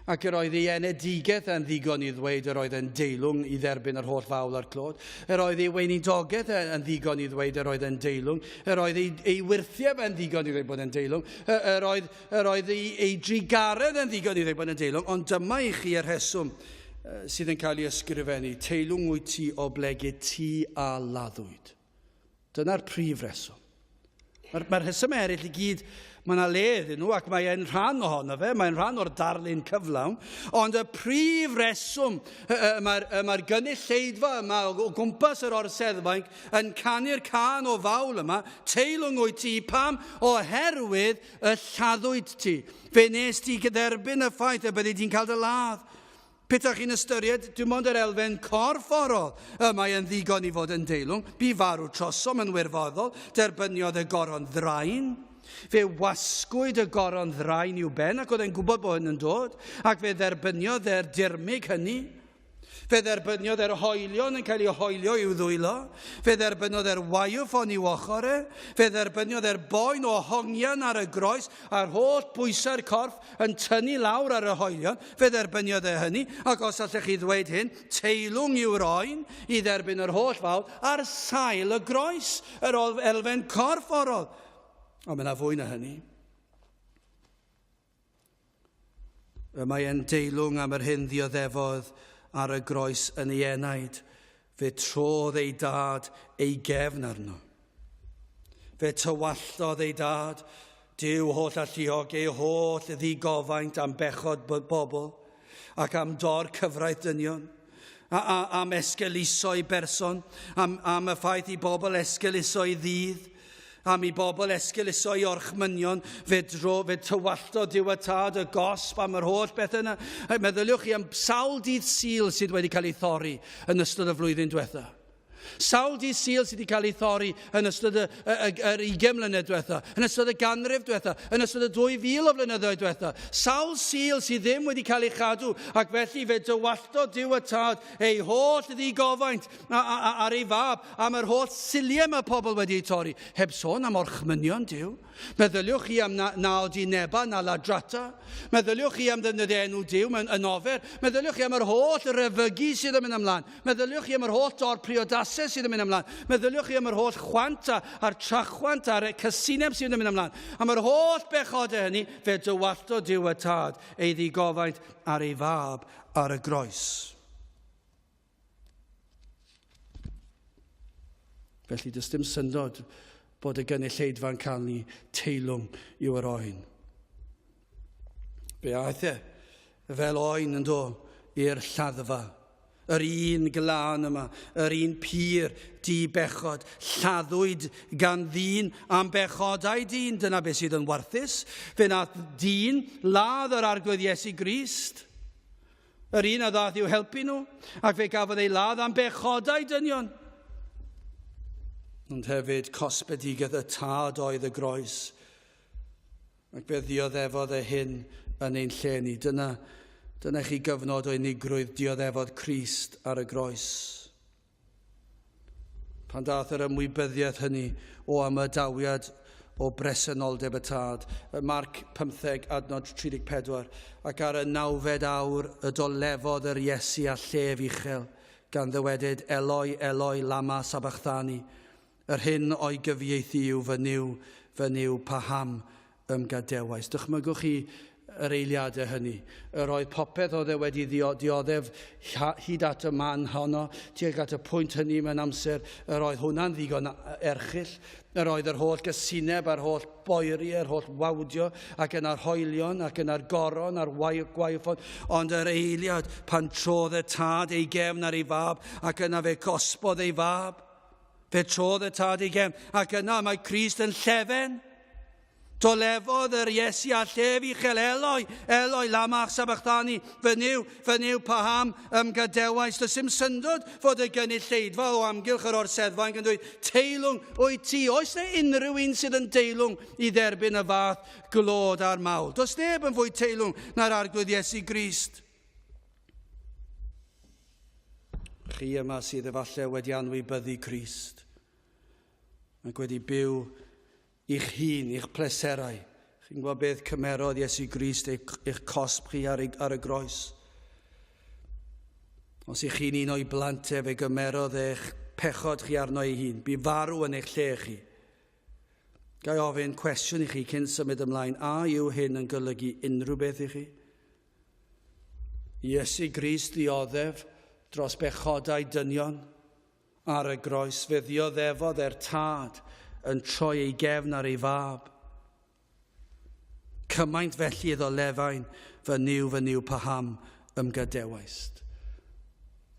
Ac yr oedd ei enedigaeth yn ddigon i ddweud yr oedd e'n deilwng i dderbyn yr holl fawl a'r clod. Yr oedd ei weinidogaeth yn ddigon i ddweud yr oedd e'n deilwng. Yr oedd ei, ei wyrthiau fe'n ddigon i ddweud bod e'n deilwng. Yr oedd, yr oedd ei, ei drugaredd yn ddigon i ddweud bod e'n deilwng. Ond dyma i chi y rheswm sydd yn cael ei ysgrifennu. Teilwng wyt ti oblegid ti a laddwyd. Dyna'r prif reswm. Mae'r mae rhesymau eraill i gyd, mae yna le iddyn nhw ac mae e'n rhan ohono fe, mae'n rhan o'r darlun cyflawn, ond y prif reswm mae'r mae gynulleidfa yma o gwmpas yr orseddfainc yn canu'r cân o fawl yma, teilwng wyt ti, pam? Oherwydd y lladdwyd ti. Fe nes ti dderbyn y ffaith y byddi di'n cael dy ladd. Petach chi'n ystyried dim ond yr elfen corfforol, y mae yn ddigon i fod yn deilwng, bu farw trosom yn wirfoddol, derbyniodd y goron ddrain. Fe wasgwyd y goron ddrain i'w ben ac oedd e'n gwybod bod hyn yn dod, ac fe dderbyniodd e'r dirmyg hynny. Fe dderbyniodd e'r hoelion yn cael ei hoelio i'w ddwylo. Fe dderbyniodd e'r waywffon i'w ochr e. Fe dderbyniodd e'r boen o hongian ar y groes a'r holl bwysau'r corff yn tynnu lawr ar y hoelion, fe dderbyniodd e hynny, ac os allech chi ddweud hyn, teilwng yw'r oen i dderbyn yr holl fawl ar sail y groes, yr elfen corfforol. Ond mae yna fwy na hynny. Y mae e'n deilwng am yr hyn ddioddefodd ar y groes yn ei enaid. Fe trodd ei dad ei gefn arno. Fe tywalltodd ei dad, Duw holl alluog, ei holl ddigofaint am bechod bobl ac am dor cyfraith dynion, a, a, am esgeuluso i berson, am, am y ffaith i bobl esgeuluso i ddydd, am i bobl esgeuluso i orchmynion, fe dro, fe tywallto Duw y Tad y gosb am yr holl beth yna. Meddyliwch chi am sawl dydd Sul sydd wedi cael ei thorri yn ystod y flwyddyn diwetha. Sawl dydd Sul sydd wedi cael ei thorri yn ystod y, y, y, yr 20 mlynedd diwetha, yn ystod y ganrif diwetha, yn ystod y 2000 o flynyddoedd diwetha. Sawl Sul sydd ddim wedi cael ei chadw, ac felly fe dywalltodd Duw y Tad ei holl ddigofaint ar ei fab am yr holl Suliau mae pobl wedi eu torri, heb sôn am orchmynion Duw. Meddyliwch chi am na, na odineba, na ladrata. Meddyliwch chi am ddefnyddio enw Duw mewn yn ofer. Meddyliwch chi am yr holl refygu sydd yn mynd ymlaen. Meddyliwch chi am yr holl dor priodasau sydd yn mynd ymlaen. Meddyliwch chi am yr holl chwant a'r trachwant a'r cysineb sydd yn mynd ymlaen. Am yr holl bechodau hynny, fe dywallto Duw y Tad ei ddigofaint ar ei fab ar y groes. Felly, does dim syndod bod y gynulleidfa'n cael ni teilwng i'w yr oen. Fe aeth e fel oen yn do i'r lladdfa. Yr un glân yma, yr un pur di bechod, lladdwyd gan ddyn am bechodau dyn. Dyna beth sydd yn warthus. Fe nath dyn ladd yr Arglwydd Iesu Grist. Yr un a ddaeth i'w helpu nhw, ac fe gafodd ei ladd am bechodau dynion. Ond hefyd cosbedigaeth y tad oedd y groes, ac fe ddioddefodd e hyn yn ein lle ni. Dyna, dyna chi gyfnod o unigrwydd dioddefodd Crist ar y groes. Pan daeth yr ymwybyddiaeth hynny o ymadawiad o bresenoldeb y Tad, Marc 15 adnod 34, ac ar y nawfed awr y dolefodd yr Iesu â llef uchel, gan ddywedyd, Eloi, Eloi, lama sabachthani, yr hyn o'i gyfieithu yw, Fy Nuw, fy Nuw, paham ymgadewais. Dychmygwch chi yr eiliadau hynny. Yr oedd popeth oedd e wedi dioddef hyd at y man honno, tuag at y pwynt hynny mewn amser, yr oedd hwnna'n ddigon erchyll. Yr oedd yr holl gysineb a'r holl boeri, yr holl wawdio, ac yna'r hoelion, ac yna'r goron, a'r gwaywffon, ond yr eiliad pan trodd y tad ei gefn ar ei fab, ac yna fe gosbodd ei fab. Fe trodd y tad ei gefn, ac yna mae Crist yn llefen. Dolefodd yr Iesu â llef uchel, Eloi, Eloi, lama sabachthani, fy Nuw, fy Nuw, paham ymgadewais? Does dim syndod fod y gynulleidfa o amgylch yr orseddfainc yn dweud, teilwng wyt ti. Oes na unrhyw un sydd yn deilwng i dderbyn y fath glod a'r mawl? Does neb yn fwy teilwng na'r Arglwydd Iesu Grist. Chi yma sydd efallai wedi anwybyddu Crist ac wedi byw i'ch hun, i'ch pleserau. Chi'n gwybod beth cymerodd Iesu Grist eich cosb chi ar, ar y groes? Os ych chi'n un o'i blant e, fe gymerodd eich pechod chi arno ei hun. Bu farw yn eich lle chi. Ga i ofyn cwestiwn i chi cyn symud ymlaen, a yw hyn yn golygu unrhyw beth i chi? Iesu Grist ddioddef dros bechodau dynion ar y groes, fe ddioddefodd er tad yn troi ei gefn ar ei fab. Cymaint felly iddo lefain, fy Nuw, fy Nuw, paham ymgadewaist?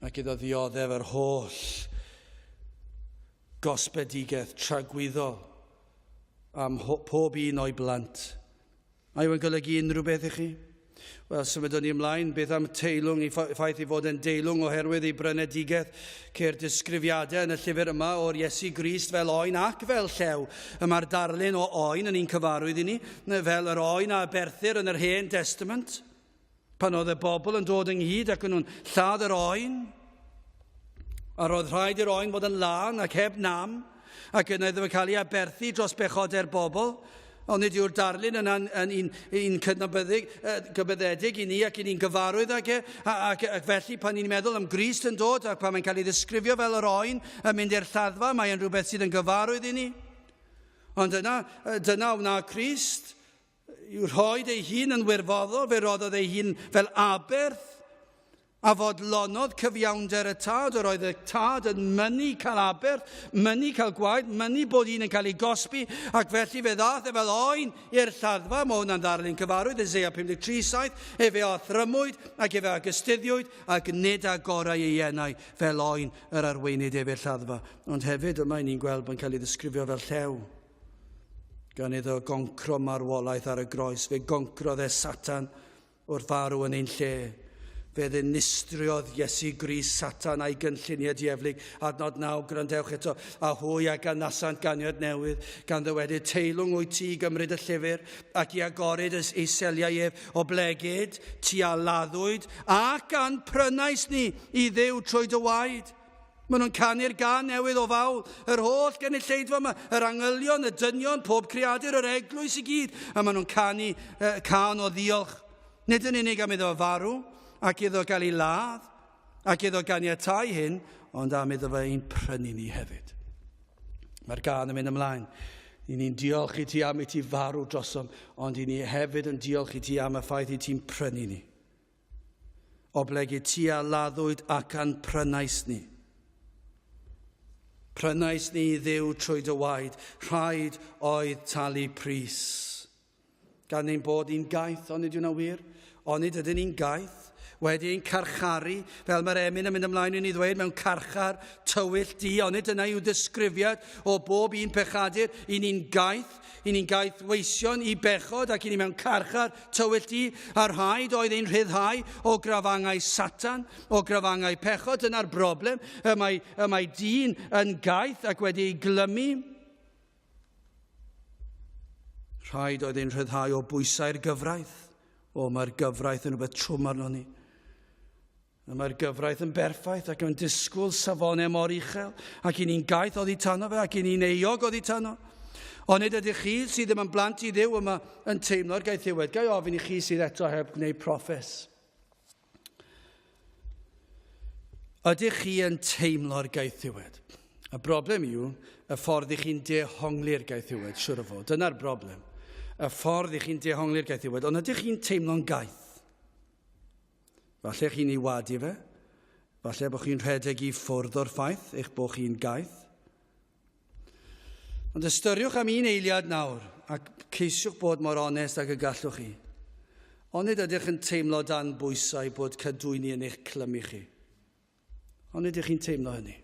Ac iddo ddioddef yr holl gosbedigaeth tragwyddol am pob un o'i blant. A yw yn golygu unrhyw beth i chi? Wel, symudwn ni ymlaen. Beth am teilwng, i ffaith ei fod yn deilwng oherwydd ei brynedigaeth? Ceir disgrifiadau yn y llyfr yma o'r Iesu Grist fel oen ac fel llew. Y mae'r darlun o oen yn un cyfarwydd i ni, fel yr oen a aberthir yn yr Hen Testament. Pan oedd y bobl yn dod ynghyd ac yn nhw'n lladd yr oen, a roedd rhaid i'r oen fod yn lân ac heb nam, ac yna iddo fe cael ei aberthu dros bechodau'r bobl. Ond nid yw'r darlun yna'n yn un, un cydnabyddig, gybyddedig i ni ac i ni'n gyfarwydd ag e. Ac, ac felly pan ni'n meddwl am Grist yn dod ac pan mae'n cael ei ddisgrifio fel yr oen yn mynd i'r lladdfa, mae'n rhywbeth sydd yn gyfarwydd i ni. Ond yna, dyna wna Crist. I'w rhoed ei hun yn wirfoddol, fe roddodd ei hun fel aberth, a fodlonodd cyfiawnder y tad, yr oedd y tad yn mynnu cael aberth, mynnu cael gwaed, mynnu bod un yn cael ei gosbi, ac felly fe ddaeth e fel oen i'r lladdfa, mae hwnna'n ddarlun cyfarwydd, Isaiah 53, 7, efe a thrymwyd, ac efe a gystuddiwyd, ac nid agorau ei enau fel oen yr arweinid ef i'r lladdfa. Ond hefyd yma ni'n gweld bod yn cael ei ddisgrifio fel llew. Gan iddo goncro marwolaeth ar y groes, fe goncrodd e Satan wrth farw yn ein lle. Fe ddinistriodd Iesu Grist Satan a'i gynlluniau dieflig. Adnod 9, gwrandewch eto, a hwy a ganasant ganiad newydd, gan ddywedyd, teilwng wyt ti i gymryd y llyfr, ac i agoryd ei seliau ef, oblegid, ti a laddwyd, ac a'n prynais ni i Dduw trwy dy waed. Maen nhw'n canu'r gân newydd o fawl, yr holl gynulleidfa yma, yr angylion, y dynion, pob creadur, yr eglwys i gyd, a maen nhw'n canu cân o ddiolch. Nid yn unig am iddo farw, ac iddo gael ei ladd, ac iddo ganiatáu hyn, ond am iddo fe ein prynu ni hefyd. Mae'r gân yn mynd ymlaen. I ni'n diolch i ti am i ti farw drosom, ond i ni hefyd yn diolch i ti am y ffaith i ti'n prynu ni. Oblegid ti a laddwyd ac a'n prynais ni. Prynais ni i Dduw trwy dy waed, rhaid oedd talu pris. Gan ein bod ni'n gaeth, onid yw'n wir? Onid ydyn ni'n gaeth? Wedi ein carcharu, fel mae'r emyn yn mynd ymlaen i ni ddweud, mewn carchar tywyll du, onid dyna yw ddisgrifiad o bob un pechadur, i ni'n gaeth, I ni'n gaethweision i bechod ac i ni mewn carchar tywyll du, a rhaid oedd ein rhyddhau o grafangau Satan, o grafangau pechod. Dyna'r broblem. Y mae, y mae dyn yn gaeth ac wedi ei glymu. Rhaid oedd ein rhyddhau o bwysau'r gyfraith. O, mae'r gyfraith yn rhywbeth trwm arno ni. Y mae'r gyfraith yn berffaith ac yn disgwyl safonau mor uchel, ac i ni'n gaeth oddi tano fe, ac i ni'n euog oddi tano. Ond nid ydych chi sydd ddim yn blant i Dduw yma yn teimlo'r gaethiwed. Gai ofyn i chi sydd eto heb gwneud proffes. Ydych chi yn teimlo'r gaethiwed? Y broblem yw y ffordd i chi'n dehongli'r gaethiwed, siwr o fod. Dyna'r broblem. Y ffordd i chi'n dehongli'r gaethiwed. Ond ydych chi'n teimlo'n gaeth? Falle chi'n ei wadu fe. Falle bod chi'n rhedeg i ffwrdd o'r ffaith eich bod chi'n gaeth. Ond ystyriwch am un eiliad nawr ac ceisiwch bod mor onest ag y gallwch chi. Onid ydych yn teimlo dan bwysau bod cadwyni yn eich clymu chi? Ond ydych chi'n teimlo hynny?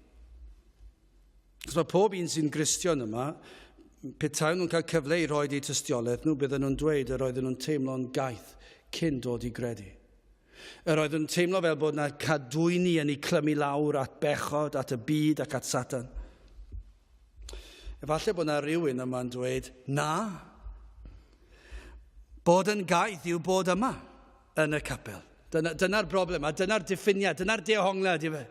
Os mae pob un sy'n Gristion yma, petai nhw'n cael cyfle i roi eu tystiolaeth nhw, bydden nhw'n dweud yr oedden nhw'n teimlo'n gaeth cyn dod i gredu. Yr oedden nhw'n teimlo fel bod yna cadwyni yn eu clymu lawr at bechod, at y byd ac at Satan. Efallai bod yna rhywun yma'n dweud, na, bod yn gaeth yw bod yma yn y capel. Dyna, dyna'r broblem, a dyna'r diffiniad, dyna'r dehongliad i fe.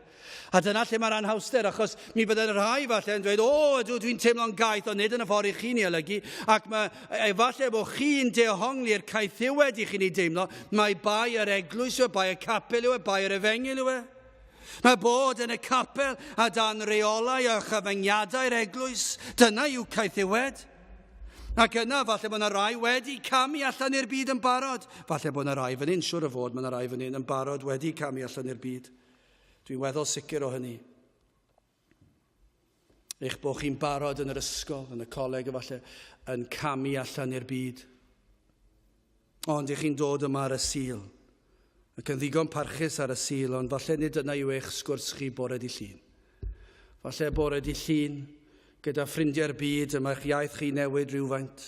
A dyna lle mae'r anhawster, achos mi byddai'r rhai falle yn dweud, o, ydw, dwi'n teimlo'n gaeth, ond nid yn y ffordd i chi'n ei olygu, ac mae, efallai bod chi'n dehongli'r caethiwed i chi'n ei deimlo, mae bai yr eglwys yw e, bai y capel yw e, bai yr efengyl yw e. Mae bod yn y capel a dan reolau a chyfyngiadau'r eglwys, dyna yw caethiwed. Ac yna, falle bod yna rai wedi camu allan i'r byd yn barod. Falle bod yna rai fan hyn, siwr o fod, mae yna rai fan hyn yn barod wedi camu allan i'r byd. Dwi'n weddol sicr o hynny. Eich bod chi'n barod yn yr ysgol, yn y coleg efallai, yn camu allan i'r byd. Ond i chi'n dod yma ar y Sul, ac yn ddigon parchus ar y Sul, ond falle nid dyna yw eich sgwrs chi bore di Llun. Falle bore di Llun, gyda ffrindiau'r byd, y mae'ch iaith chi newid rhywfaint.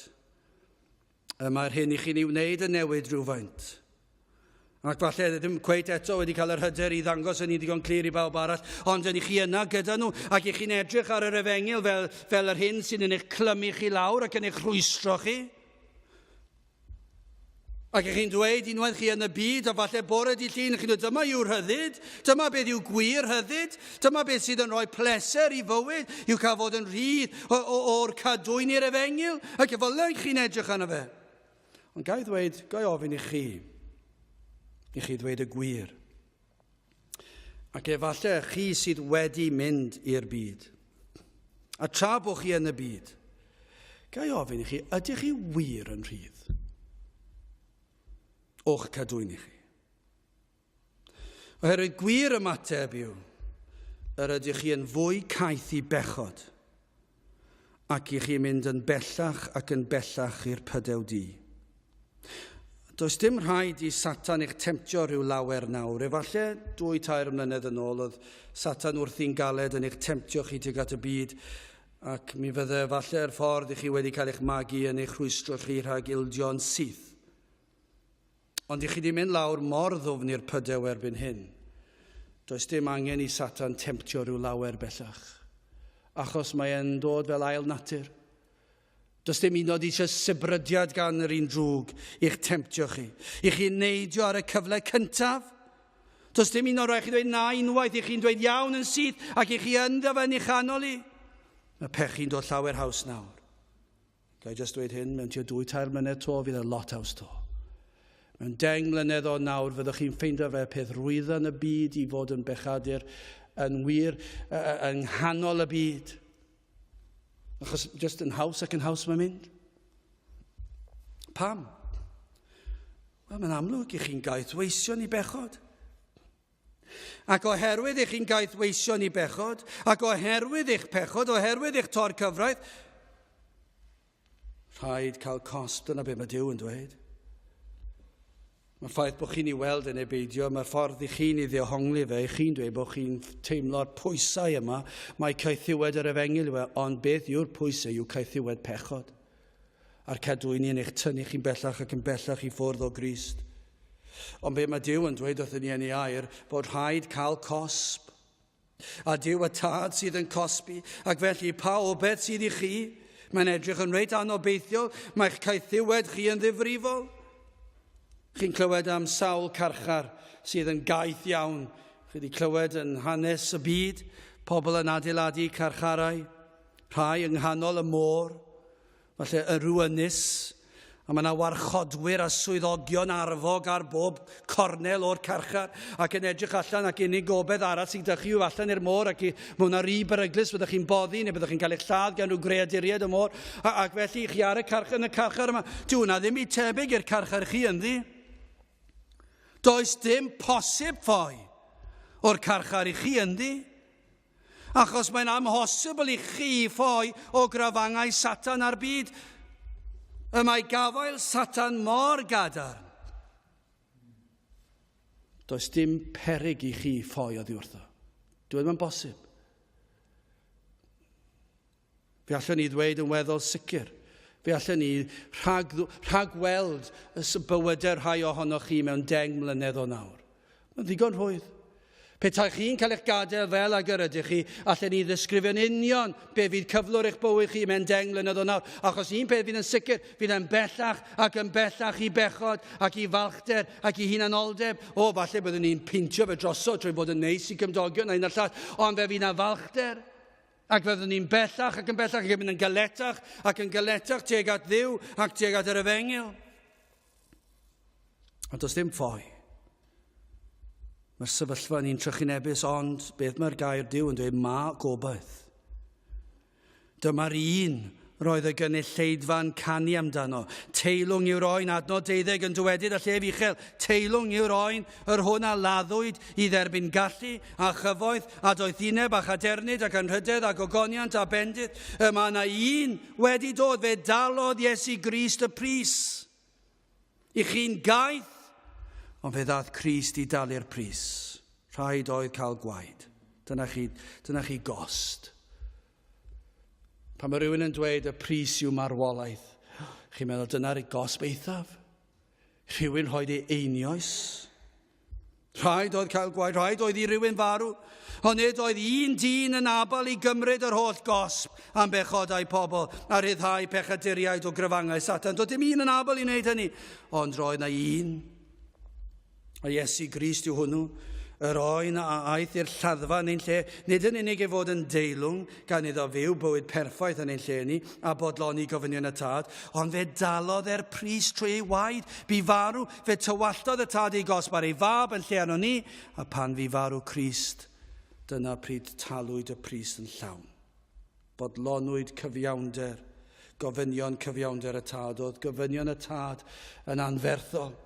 Y mae'r hyn i chi'n ei wneud yn newid rhywfaint. Ac falle ddim cweit eto wedi cael yr hyder i ddangos yn ddigon clir i bawb arall, ond ydych chi yna gyda nhw, ac i chi'n edrych ar yr efengyl fel, fel yr hyn sy'n yn eich clymu chi lawr ac yn eich rhwystro chi. Ac ych chi'n dweud unwaith chi yn y byd, a falle bore di llun, chi'n dweud, dyma yw'r rhyddid, dyma beth yw gwir rhyddid, dyma beth sydd yn rhoi pleser i fywyd, yw cael fod yn rhydd o'r cadwyn i'r efengyl, ac efallai chi'n edrych arno fe. Ond ga i ddweud, ga i ofyn i chi, i chi ddweud y gwir. Ac efallai chi sydd wedi mynd i'r byd. A tra bod chi yn y byd, ga i ofyn i chi, ydych chi wir yn rhydd? O'ch cadwyn i chi. Oherwydd gwir ymateb yw, yr ydych chi yn fwy caeth i bechod, ac i chi mynd yn bellach ac yn bellach i'r pydew du. Does dim rhaid i Satan eich temtio rhyw lawer nawr. Efallai dwy tair mlynedd yn ôl oedd Satan wrthi'n galed yn eich temtio chi tuag at y byd ac mi fydde efallai'r ffordd i chi wedi cael eich magu yn eich rhwystro chi rhag ildio'n syth. Ond i chi wedi mynd lawr mor ddwfn i'r pydew erbyn hyn. Does dim angen i Satan temtio rhyw lawer bellach, achos mae e'n dod fel ail natur. Does dim un oed eisiau sibrydiad gan yr un drwg i'ch temtio chi, i chi neidio ar y cyfle cyntaf. Does dim un o'r rhaid chi ddweud na unwaith, i chi'n dweud iawn yn syth ac i chi ynddo fe yn ei chanol i. Mae pechu'n dod llawer haws nawr. Ga i just dweud hyn, mewn tua dwy tair mlynedd to, fydd e lot haws to. Mewn 10 mlynedd o nawr, fyddwch chi'n ffeindio fe peth rwydda yn y byd i fod yn bechadur yn wir yng nghanol y byd. Achos just yn haws ac yn haws mae'n mynd. Pam? Wel, mae'n amlwg i chi'n gaethweision i bechod. Ac oherwydd eich chi'n gaethweision i bechod, ac oherwydd eich pechod, oherwydd eich tor cyfraith, rhaid cael cosb, dyna beth mae Duw yn dweud. Mae'r ffaith bod chi'n ei weld yn ei beidio, mae'r ffordd i chi'n ei ddeohongli fe, i chi'n dweud bod chi'n teimlo'r pwysau yma, mae caethiwed yr efengyl yw e, ond beth yw'r pwysau yw caethiwed pechod. A'r cadwyni yn eich tynnu chi'n bellach ac yn bellach i ffwrdd o Grist. Ond be mae Duw yn dweud wrthyn ni yn ei air, bod rhaid cael cosb. A Duw y Tad sydd yn cosbi, ac felly pa obeth sydd i chi? Mae'n edrych yn reit anobeithiol, mae'ch caethiwed chi yn ddifrifol. Chi'n clywed am sawl carchar sydd yn gaeth iawn. Chi wedi clywed yn hanes y byd, pobl yn adeiladu carcharau, rhai yng nghanol y môr, falle y rhyw ynys, a mae yna warchodwyr a swyddogion arfog ar bob cornel o'r carchar ac yn edrych allan ac unig gobeith arall sydd gyda chi yw allan i'r môr ac i, mae hwnna rhy beryglus, byddwch chi'n boddi neu byddwch chi'n cael eich lladd gan rhyw greaduriaid y môr a, ac felly chi ar y carchar, yn y carchar yma. Dyw hwnna ddim i tebyg i'r carchar chi ynddi. Does dim posib ffoi o'r carchar i chi ynddi. Achos mae'n amhosibl i chi ffoi o grafangau Satan a'r byd. Y mae gafael Satan mor gadarn. Does dim peryg i chi ffoi oddi wrtho. Dwi ddim yn bosib. Fe allwn ni ddweud yn weddol sicr. Fe allwn ni rhag, rhagweld y bywydau rhai ohonoch chi mewn 10 mlynedd o nawr. Mae'n ddigon rhwydd. Petai chi'n cael eich gadael fel ag yr ydych chi, allen ni ddisgrifio'n union be fydd cyflwr eich bywyd chi mewn 10 mlynedd o nawr. Achos un peth fydd yn sicr, fydd yn bellach ac yn bellach i bechod ac i falchder ac i hunanoldeb. O, falle byddwn ni'n peintio fe drosodd trwy bod yn neis i gymdogion a un a'r llall, ond fe fydd na falchder. Ac fe fyddwn ni'n bellach ac yn bellach ac yn mynd yn galetach ac yn galetach tuag at Dduw ac tuag at yr efengyl. Ond does dim ffoi. Mae'r sefyllfa yn un trychinebus, ond beth mae'r gair Duw yn dweud, mae gobaith. Dyma'r un roedd y gynulleidfa'n canu amdano. Teilwng yw'r oen, adnod deuddeg yn dywedyd a llef uchel. Teilwng yw'r oen, yr hwn a laddwyd i dderbyn gallu a chyfoeth a doethineb a chadernid ac anrhydedd a gogoniant a bendith. Y mae yna un wedi dod, fe dalodd Iesu Grist y pris. I chi'n gaeth, ond fe ddaeth Crist i dalu'r pris. Rhaid oedd cael gwaed. Dyna chi, dyna chi gost. Pan mae rhywun yn dweud y pris yw marwolaeth, chi'n meddwl dyna'r gosb eithaf? Rhywun rhoi ei einioes? Rhaid oedd cael gwaed, rhaid oedd i rywun farw. Ond nid oedd un dyn yn abal i gymryd yr holl gosb am bechodau pobl a rhyddhau pechaduriaid o grafangau Satan. Doedd dim un yn abal i wneud hynny, ond roedd na un. A Iesu Grist yw hwnnw, yr oen a aeth i'r lladdfa yn ein lle, nid yn unig ei fod yn deilwng, gan iddo fyw bywyd perffaith yn ein lle ni, a bodloni gofynion y Tad, ond fe dalodd e'r pris trwy ei waed, bu farw, fe tywalltodd y Tad ei gosb ar ei fab yn lle arno ni, a pan fu farw Crist, dyna pryd talwyd y pris yn llawn. Bodlonwyd cyfiawnder, gofynion cyfiawnder y Tad, oedd gofynion y Tad yn anferthol.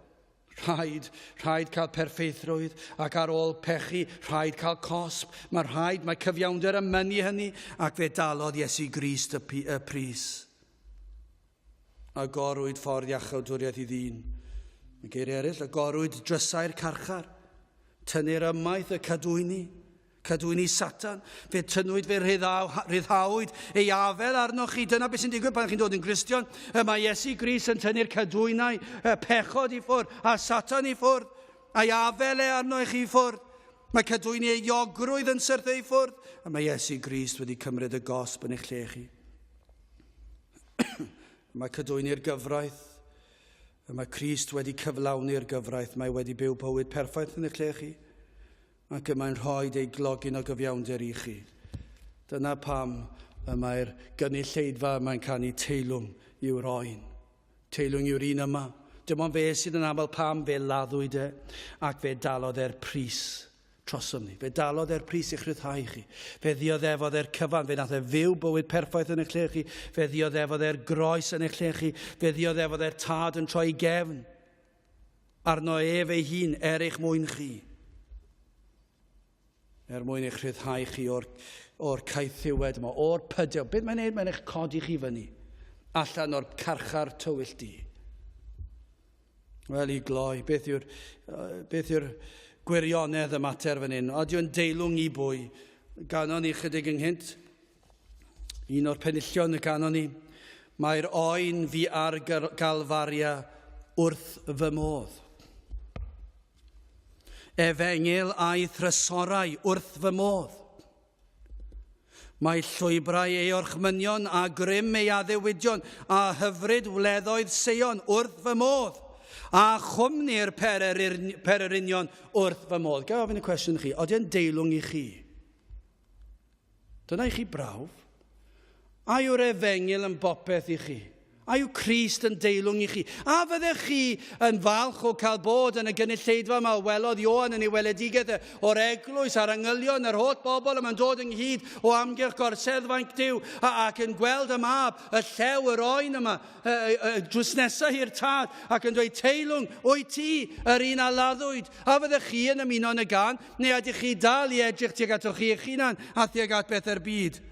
Rhaid, rhaid cael perffeithrwydd, ac ar ôl pechu, rhaid cael cosb. Mae rhaid, mae cyfiawnder yn mynnu hynny, ac fe dalodd Iesu Grist y, y pris. Agorwyd ffordd iachawdwriaeth i ddyn. Mae geiriau eraill, agorwyd drysau'r carchar. Tynnir ymaith y cadwyni. Cadwyni Satan. Fe tynnwyd, fe rhyddhawyd ei afel arnoch chi. Dyna beth sy'n digwydd pan chi'n dod yn Gristion. Y mae Iesu Grist yn tynnu'r cadwynau, y pechod i ffwrdd, a Satan i ffwrdd, a'i afel e arno i chi i ffwrdd. Mae cadwyni euogrwydd yn syrthio i ffwrdd, a mae Iesu Grist wedi cymryd y gosb yn eich lle chi. Mae cadwyni'r gyfraith, y mae Crist wedi cyflawni'r gyfraith, mae wedi byw bywyd perffaith yn eich lle chi. Ac y mae'n rhoi ei glogyn o gyfiawnder i chi. Dyna pam y mae'r gynulleidfa yma'n canu teilwng yw'r oen. Teilwng yw'r un yma. Dim ond fe sydd yn aml pam fe laddwyd e, ac fe dalodd e'r pris trosom ni. Fe dalodd e'r pris i'ch rhyddhau chi. Fe ddioddefodd e'r cyfan. Fe nath e fyw bywyd perffaith yn eich lle chi. Fe ddioddefodd e'r groes yn eich lle chi. Fe ddioddefodd e'r tad yn troi gefn. Arno ef ei hun er eich mwyn chi. Er mwyn eich rhyddhau chi o'r, or caethiwed yma, o'r pydew. Beth mae'n neud? Mae'n eich codi chi fyny. Allan o'r carchar tywyll di. Wel, i gloi, beth yw'r, beth yw'r gwirionedd y mater fan hyn? Oeddi o'n deilwng i bwy? Ganon ni chydig ynghynt. Un o'r penillion y ganon ni, mae'r oen fi ar Galfaria wrth fy modd. Efengyl a'i thrysorau wrth fy modd. Mae llwybrau ei orchmynion a grym ei addewidion a hyfryd wleddoedd Seion wrth fy modd, a chwmni'r pererinion wrth fy modd. Gael ofyn y cwestiwn chi, oeddi yn deilwng i chi? Dyna i chi brawf. A yw'r efengyl yn bopeth i chi? A yw Crist yn deilwng i chi? A fyddech chi yn falch o cael bod yn y gynulleidfa yma o welodd Ioan yn ei weledigaeth o'r eglwys a'r angylion, yr holl bobl yma'n dod ynghyd o amgylch gorseddfainc Duw ac yn gweld y mab, y llew, yr oen yma, drws nesaf i'r tad ac yn dweud, teilwng, wyt ti yr un a laddwyd? A fyddech chi yn ymuno yn y gan? Neu ydych chi dal i edrych tuag atoch chi eich hunan a thuag at bethau'r byd?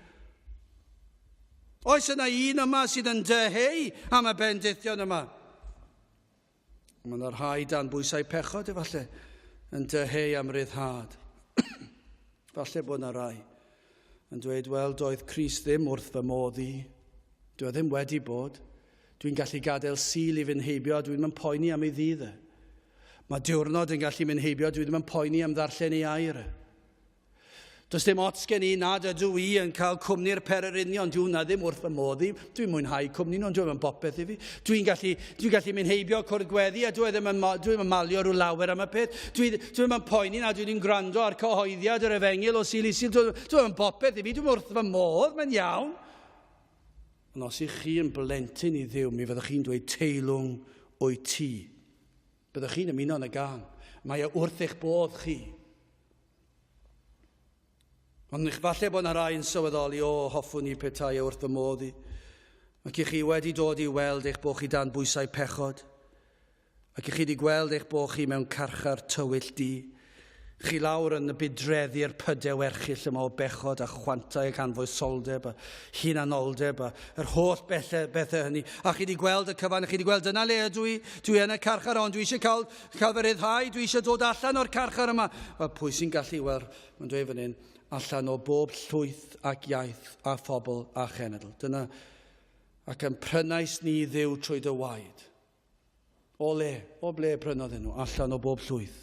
Oes yna un yma sydd yn dyheu am y bendithion yma? Mae yna rhai dan bwysau pechod efallai yn dyheu am ryddhad. Falle bod yna rai yn dweud, wel, doedd Crist ddim wrth fy modd i. Dwi e ddim wedi bod. Dwi'n gallu gadael Sul i fynd heibio a dwi ddim yn poeni am ei ddydd e. Mae diwrnod yn gallu mynd heibio, dwi ddim yn poeni am ddarllen ei air e. Does dim ots gen i nad ydw i yn cael cwmni'r pererinion, dwi hwnna ddim wrth fy modd i. Dwi'n mwynhau cwmni nhw, ond dwi'n bopeth i fi. Dwi'n gallu, dwi gallu mynd heibio cwrdd gweddi a dwi ddim yn, dwi ddim yn malio rhyw lawer am y peth. Dwi, dwi ddim yn poeni na dwi ddim gwrando ar cyhoeddiad yr efengyl o Sul i Sul. Dwi, dwi ddim yn bopeth i fi, dwi'n wrth fy modd, mae'n iawn. Ond os ych chi yn blentyn i Dduw, mi fyddwch chi'n dweud teilwng o'i ti. Byddwch chi'n ymuno yn y gân. Mae e wrth eich bodd chi. Ond falle bod yna rai yn sylweddoli, o, hoffwn i petai e wrth fy modd i. Ac i chi wedi dod i weld eich bod chi dan bwysau pechod. Ac i chi wedi gweld eich bod chi mewn carchar tywyll du. Chi lawr yn y budreddi'r pydew erchyll yma o bechod a chwantau ac anfoesoldeb a hunanoldeb a yr holl bethau, bethau hynny. A chi wedi gweld y cyfan, a chi wedi gweld dyna le ydw i, dwi yn y carchar, ond dwi eisiau cael Cael fy rhyddhau, dwi eisiau dod allan o'r carchar yma. Wel, pwy sy'n gallu? Wel, mae'n dweud fan hyn, allan o bob llwyth ac iaith a phobl a chenedl. Dyna, ac yn prynais ni Dduw trwy dy waed. O le, o ble prynodd enw? Allan o bob llwyth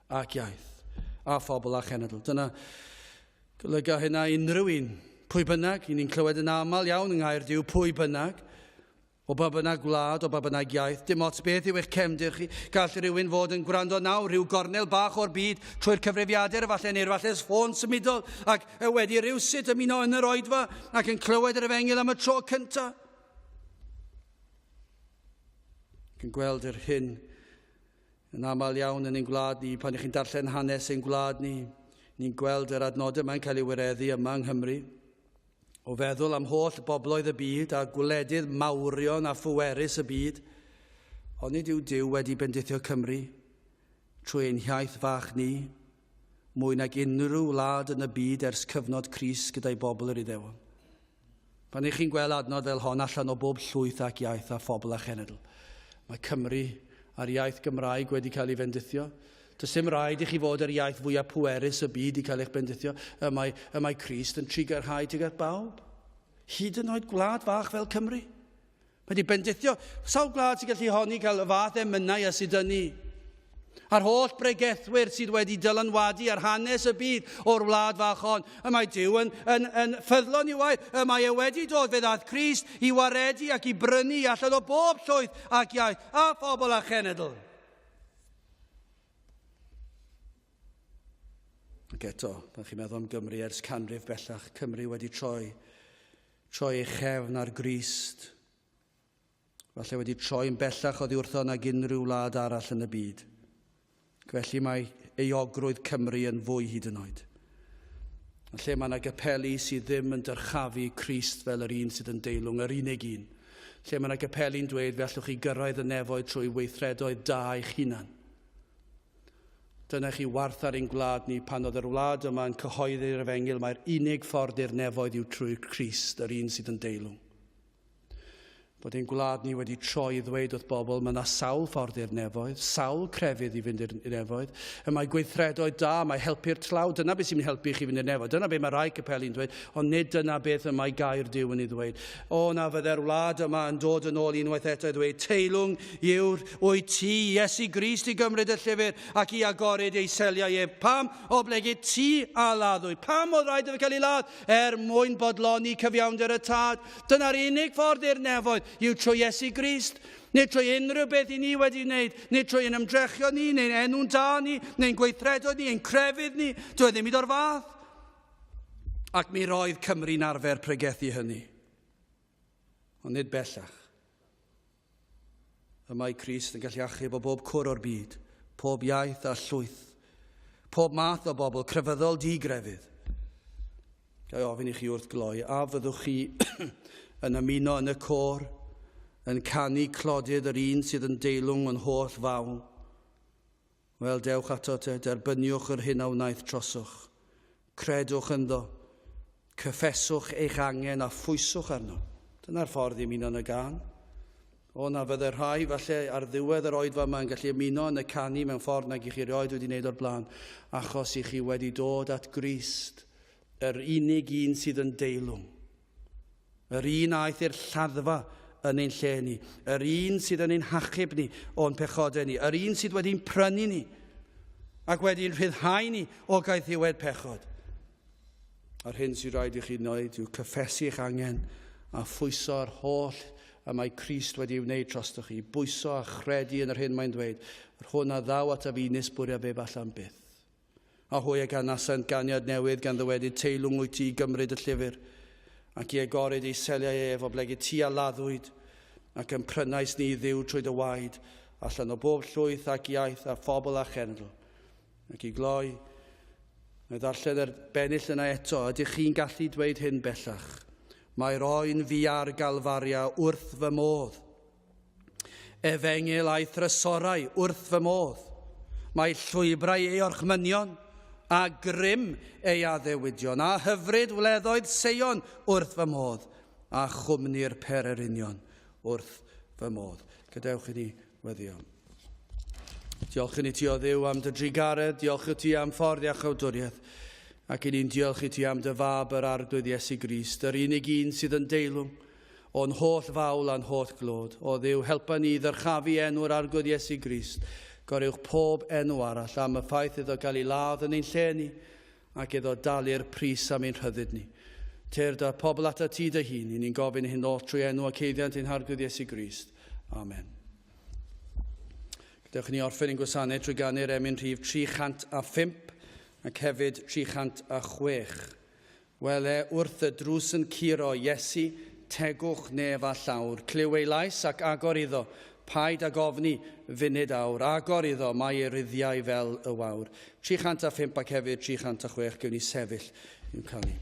ac iaith a phobl a chenedl. Dyna golyga hynna unrhyw un, pwy bynnag, i ni'n clywed yn aml iawn yng Nghaer Duw, pwy bynnag, O ba bynnag gwlad, o ba bynnag iaith, dim ots beth yw eich cefndir chi, gall rhywun fod yn gwrando nawr rhyw gornel bach o'r byd trwy'r cyfrifiadur efallai neu'r falle ffôn symudol ac wedi rhywsut ymuno yn yr oedfa ac yn clywed yr efengyl am y tro cyntaf. Ac yn gweld yr hyn yn aml iawn yn ein gwlad ni, pan ych chi'n darllen hanes ein gwlad ni, ni'n gweld yr adnodau yma'n cael ei wireddu yma yng Nghymru. O feddwl am holl bobloedd y byd a gwledydd mawrion a phwerus y byd, onid yw Duw wedi bendithio Cymru trwy ein hiaith fach ni, mwy nag unrhyw wlad yn y byd ers cyfnod Crist gyda'i bobl yr Iddewon? Pan ych chi'n gweld adnod fel hon allan o bob llwyth ac iaith a phobl a chenedl, mae Cymru a'r iaith Gymraeg wedi cael ei fendithio. Does dim rhaid i chi fod yr iaith fwyaf pwerus y byd i cael eich bendithio. Y mae, y mae Crist yn trugarhau tuag at bawb. Hyd yn oed gwlad fach fel Cymru. Mae wedi bendithio. Sawl gwlad sy'n gallu honni cael y fath emynau a sydd yn ni. A'r holl bregethwyr sydd wedi dylanwadu ar hanes y byd o'r wlad fach hon. Y mae Duw yn, yn, yn ffyddlon i'w air. Y mae e wedi dod fe ddaeth Crist i waredu ac i brynu allan o bob llwyth ac iaith a phobl a chenedl. Ac eto, pan chi'n meddwl am Gymru ers canrif bellach, Cymru wedi troi, troi ei chefn ar Grist. Falle wedi troi'n bellach oddi wrtho nag unrhyw wlad arall yn y byd. Ac felly mae euogrwydd Cymru yn fwy hyd yn oed. A lle mae yna gapeli sydd ddim yn dyrchafu Crist fel yr un sydd yn deilwng, yr unig un. Lle mae yna gapeli'n dweud fe allwch chi gyrraedd y nefoedd trwy weithredoedd da eich hunan. Dyna chi warth ar ein gwlad ni pan oedd yr wlad yma yn cyhoeddi'r efengyl mae'r unig ffordd i'r nefoedd yw trwy Crist, yr un sydd yn deilwng. Bod ein gwlad ni wedi troi i ddweud wrth bobl, mae yna sawl ffordd i'r nefoedd, sawl crefydd i fynd i'r nefoedd. Y mae gweithredoedd da, mae helpu'r tlawd, dyna beth sy'n mynd helpu chi fynd i'r nefoedd. Dyna beth mae rai capeli'n dweud, ond nid dyna beth y mae gair Duw yn ei ddweud. O, na fydde'r wlad yma yn dod yn ôl unwaith eto i ddweud, teilwng yw'r wyt ti, Iesu Grist, i gymryd y llyfr ac i agorid ei seliau ef. Pam? Oblegid ti a laddwyd. Pam oedd rhaid iddo cael ei ladd? Er mwyn bodloni cyfiawnder y Tad. Dyna'r unig ffordd i'r nefoedd yw trwy Iesu Grist. Nid trwy unrhyw beth i ni wedi wneud, nid trwy ein ymdrechion ni, neu'n enw'n da ni, neu'n gweithredoedd ni, ein crefydd ni. Dwi e ddim i o'r fath. Ac mi roedd Cymru'n arfer pregethu hynny. Ond nid bellach. Y mae Crist yn gallu achub o bob cwr o'r byd, pob iaith a llwyth, pob math o bobl, crefyddol di-grefydd. Ga i ofyn i chi wrth gloi, a fyddwch chi yn ymuno yn y côr, yn canu clodydd yr un sydd yn deilwng yn holl fawl? Wel, dewch ato te, derbyniwch yr hyn a wnaeth trosoch. Credwch ynddo. Cyffeswch eich angen a phwyswch arno. Dyna'r ffordd i ymuno yn y gân. O, na fydde rhai, falle, ar ddiwedd yr oedfa yma yn gallu ymuno yn y canu mewn ffordd nag i chi erioed wedi wneud o'r blaen, achos i chi wedi dod at Grist, yr unig un sydd yn deilwng. Yr un aeth i'r lladdfa yn ein lle ni, yr un sydd yn ein hachub ni o'n pechodau ni, yr un sydd wedi'n prynu ni ac wedi'n rhyddhau ni o gaethiwed pechod. A'r hyn sy'n rhaid i chi wneud yw cyffesu eich angen a phwyso'r holl y mae Crist wedi ei wneud drostoch chi, bwyso a chredu yn yr hyn mae'n dweud, yr hwn a ddaw ataf fi nis bwriaf ef allan byth. A hwy a ganasant ganiad newydd gan ddywedyd, teilwng wyt ti i gymryd y llyfr, ac i agoryd ei seliau ef, oblegid ti a laddwyd, ac yn prynais ni i Dduw trwy dy waed, allan o bob llwyth ac iaith a phobl a chenedl. Ac i gloi, mae ddarllen yr bennill yna eto, ydych chi'n gallu dweud hyn bellach? Mae'r oen fi ar Galfaria wrth fy modd. Efengyl a'i thrysorau wrth fy modd. Mae llwybrau ei orchmynion a grym ei addewidion a hyfryd wleddoedd Seion wrth fy modd a chwmni'r pererinion wrth fy modd. Gadewch i ni weddio. Diolch i ni ti o Dduw am dy drugaredd, diolch i ti am ffordd iachawdwriaeth, ac i ni'n diolch i ti am dy fab yr Arglwydd Iesu Grist, yr unig un sydd yn deilwng o'n holl fawl a'n holl glod. O Dduw, helpa ni i ddyrchafu enw'r Arglwydd Iesu Grist, goruwch pob enw arall am y ffaith iddo gael ei ladd yn ein lle ni, ac iddo dalu'r pris am ein rhyddid ni. Tyrd â'r pobl atat ti dy hun, i ni'n gofyn hyn oll trwy enw ac eiddiant ein Harglwydd Iesu Grist. Amen. Gadewch i ni orffen ein gwasanaeth trwy ganu'r emyn rhif 305 ac hefyd 306. Wele wrth y drws yn curo, Iesu, tegwch nef a llawr. Clyw ei lais ac agor iddo, paid ag ofni funud awr. Agor iddo, mae ei ruddiau fel y wawr. 305 ac hefyd 306, gewn ni sefyll i'w canu.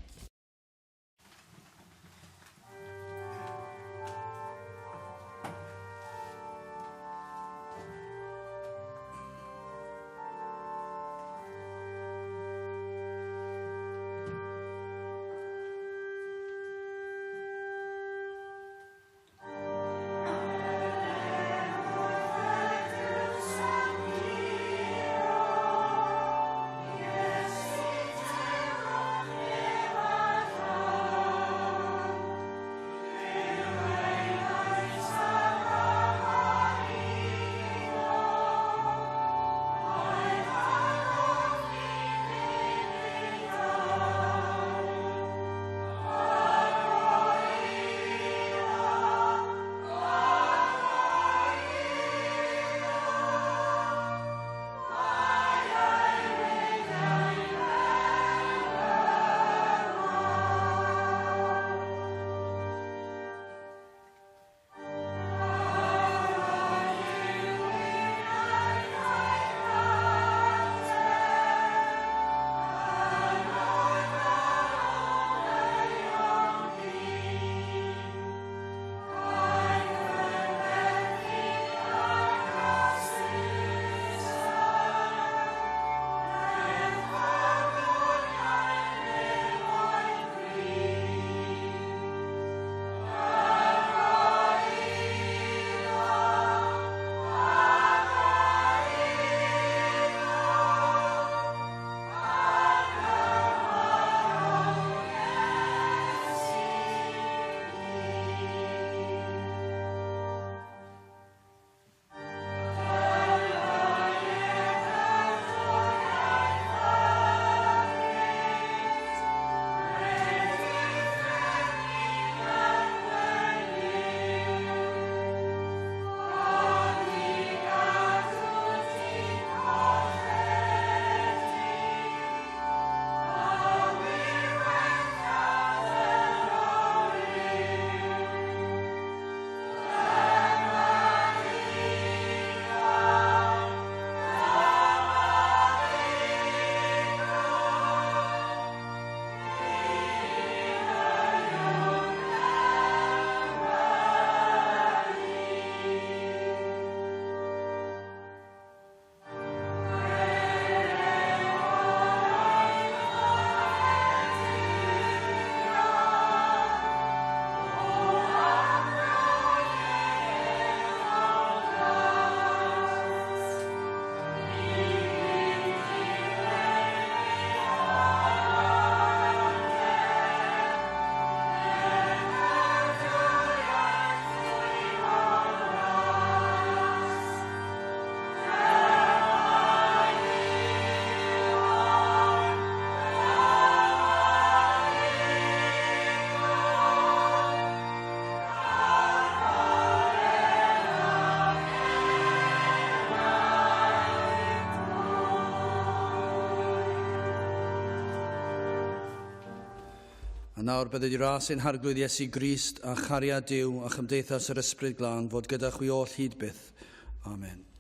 A nawr bydded i ras ein Harglwydd Iesu Grist a chariad Duw a chymdeithas yr Ysbryd Glân fod gyda chwi oll hyd byth. Amen.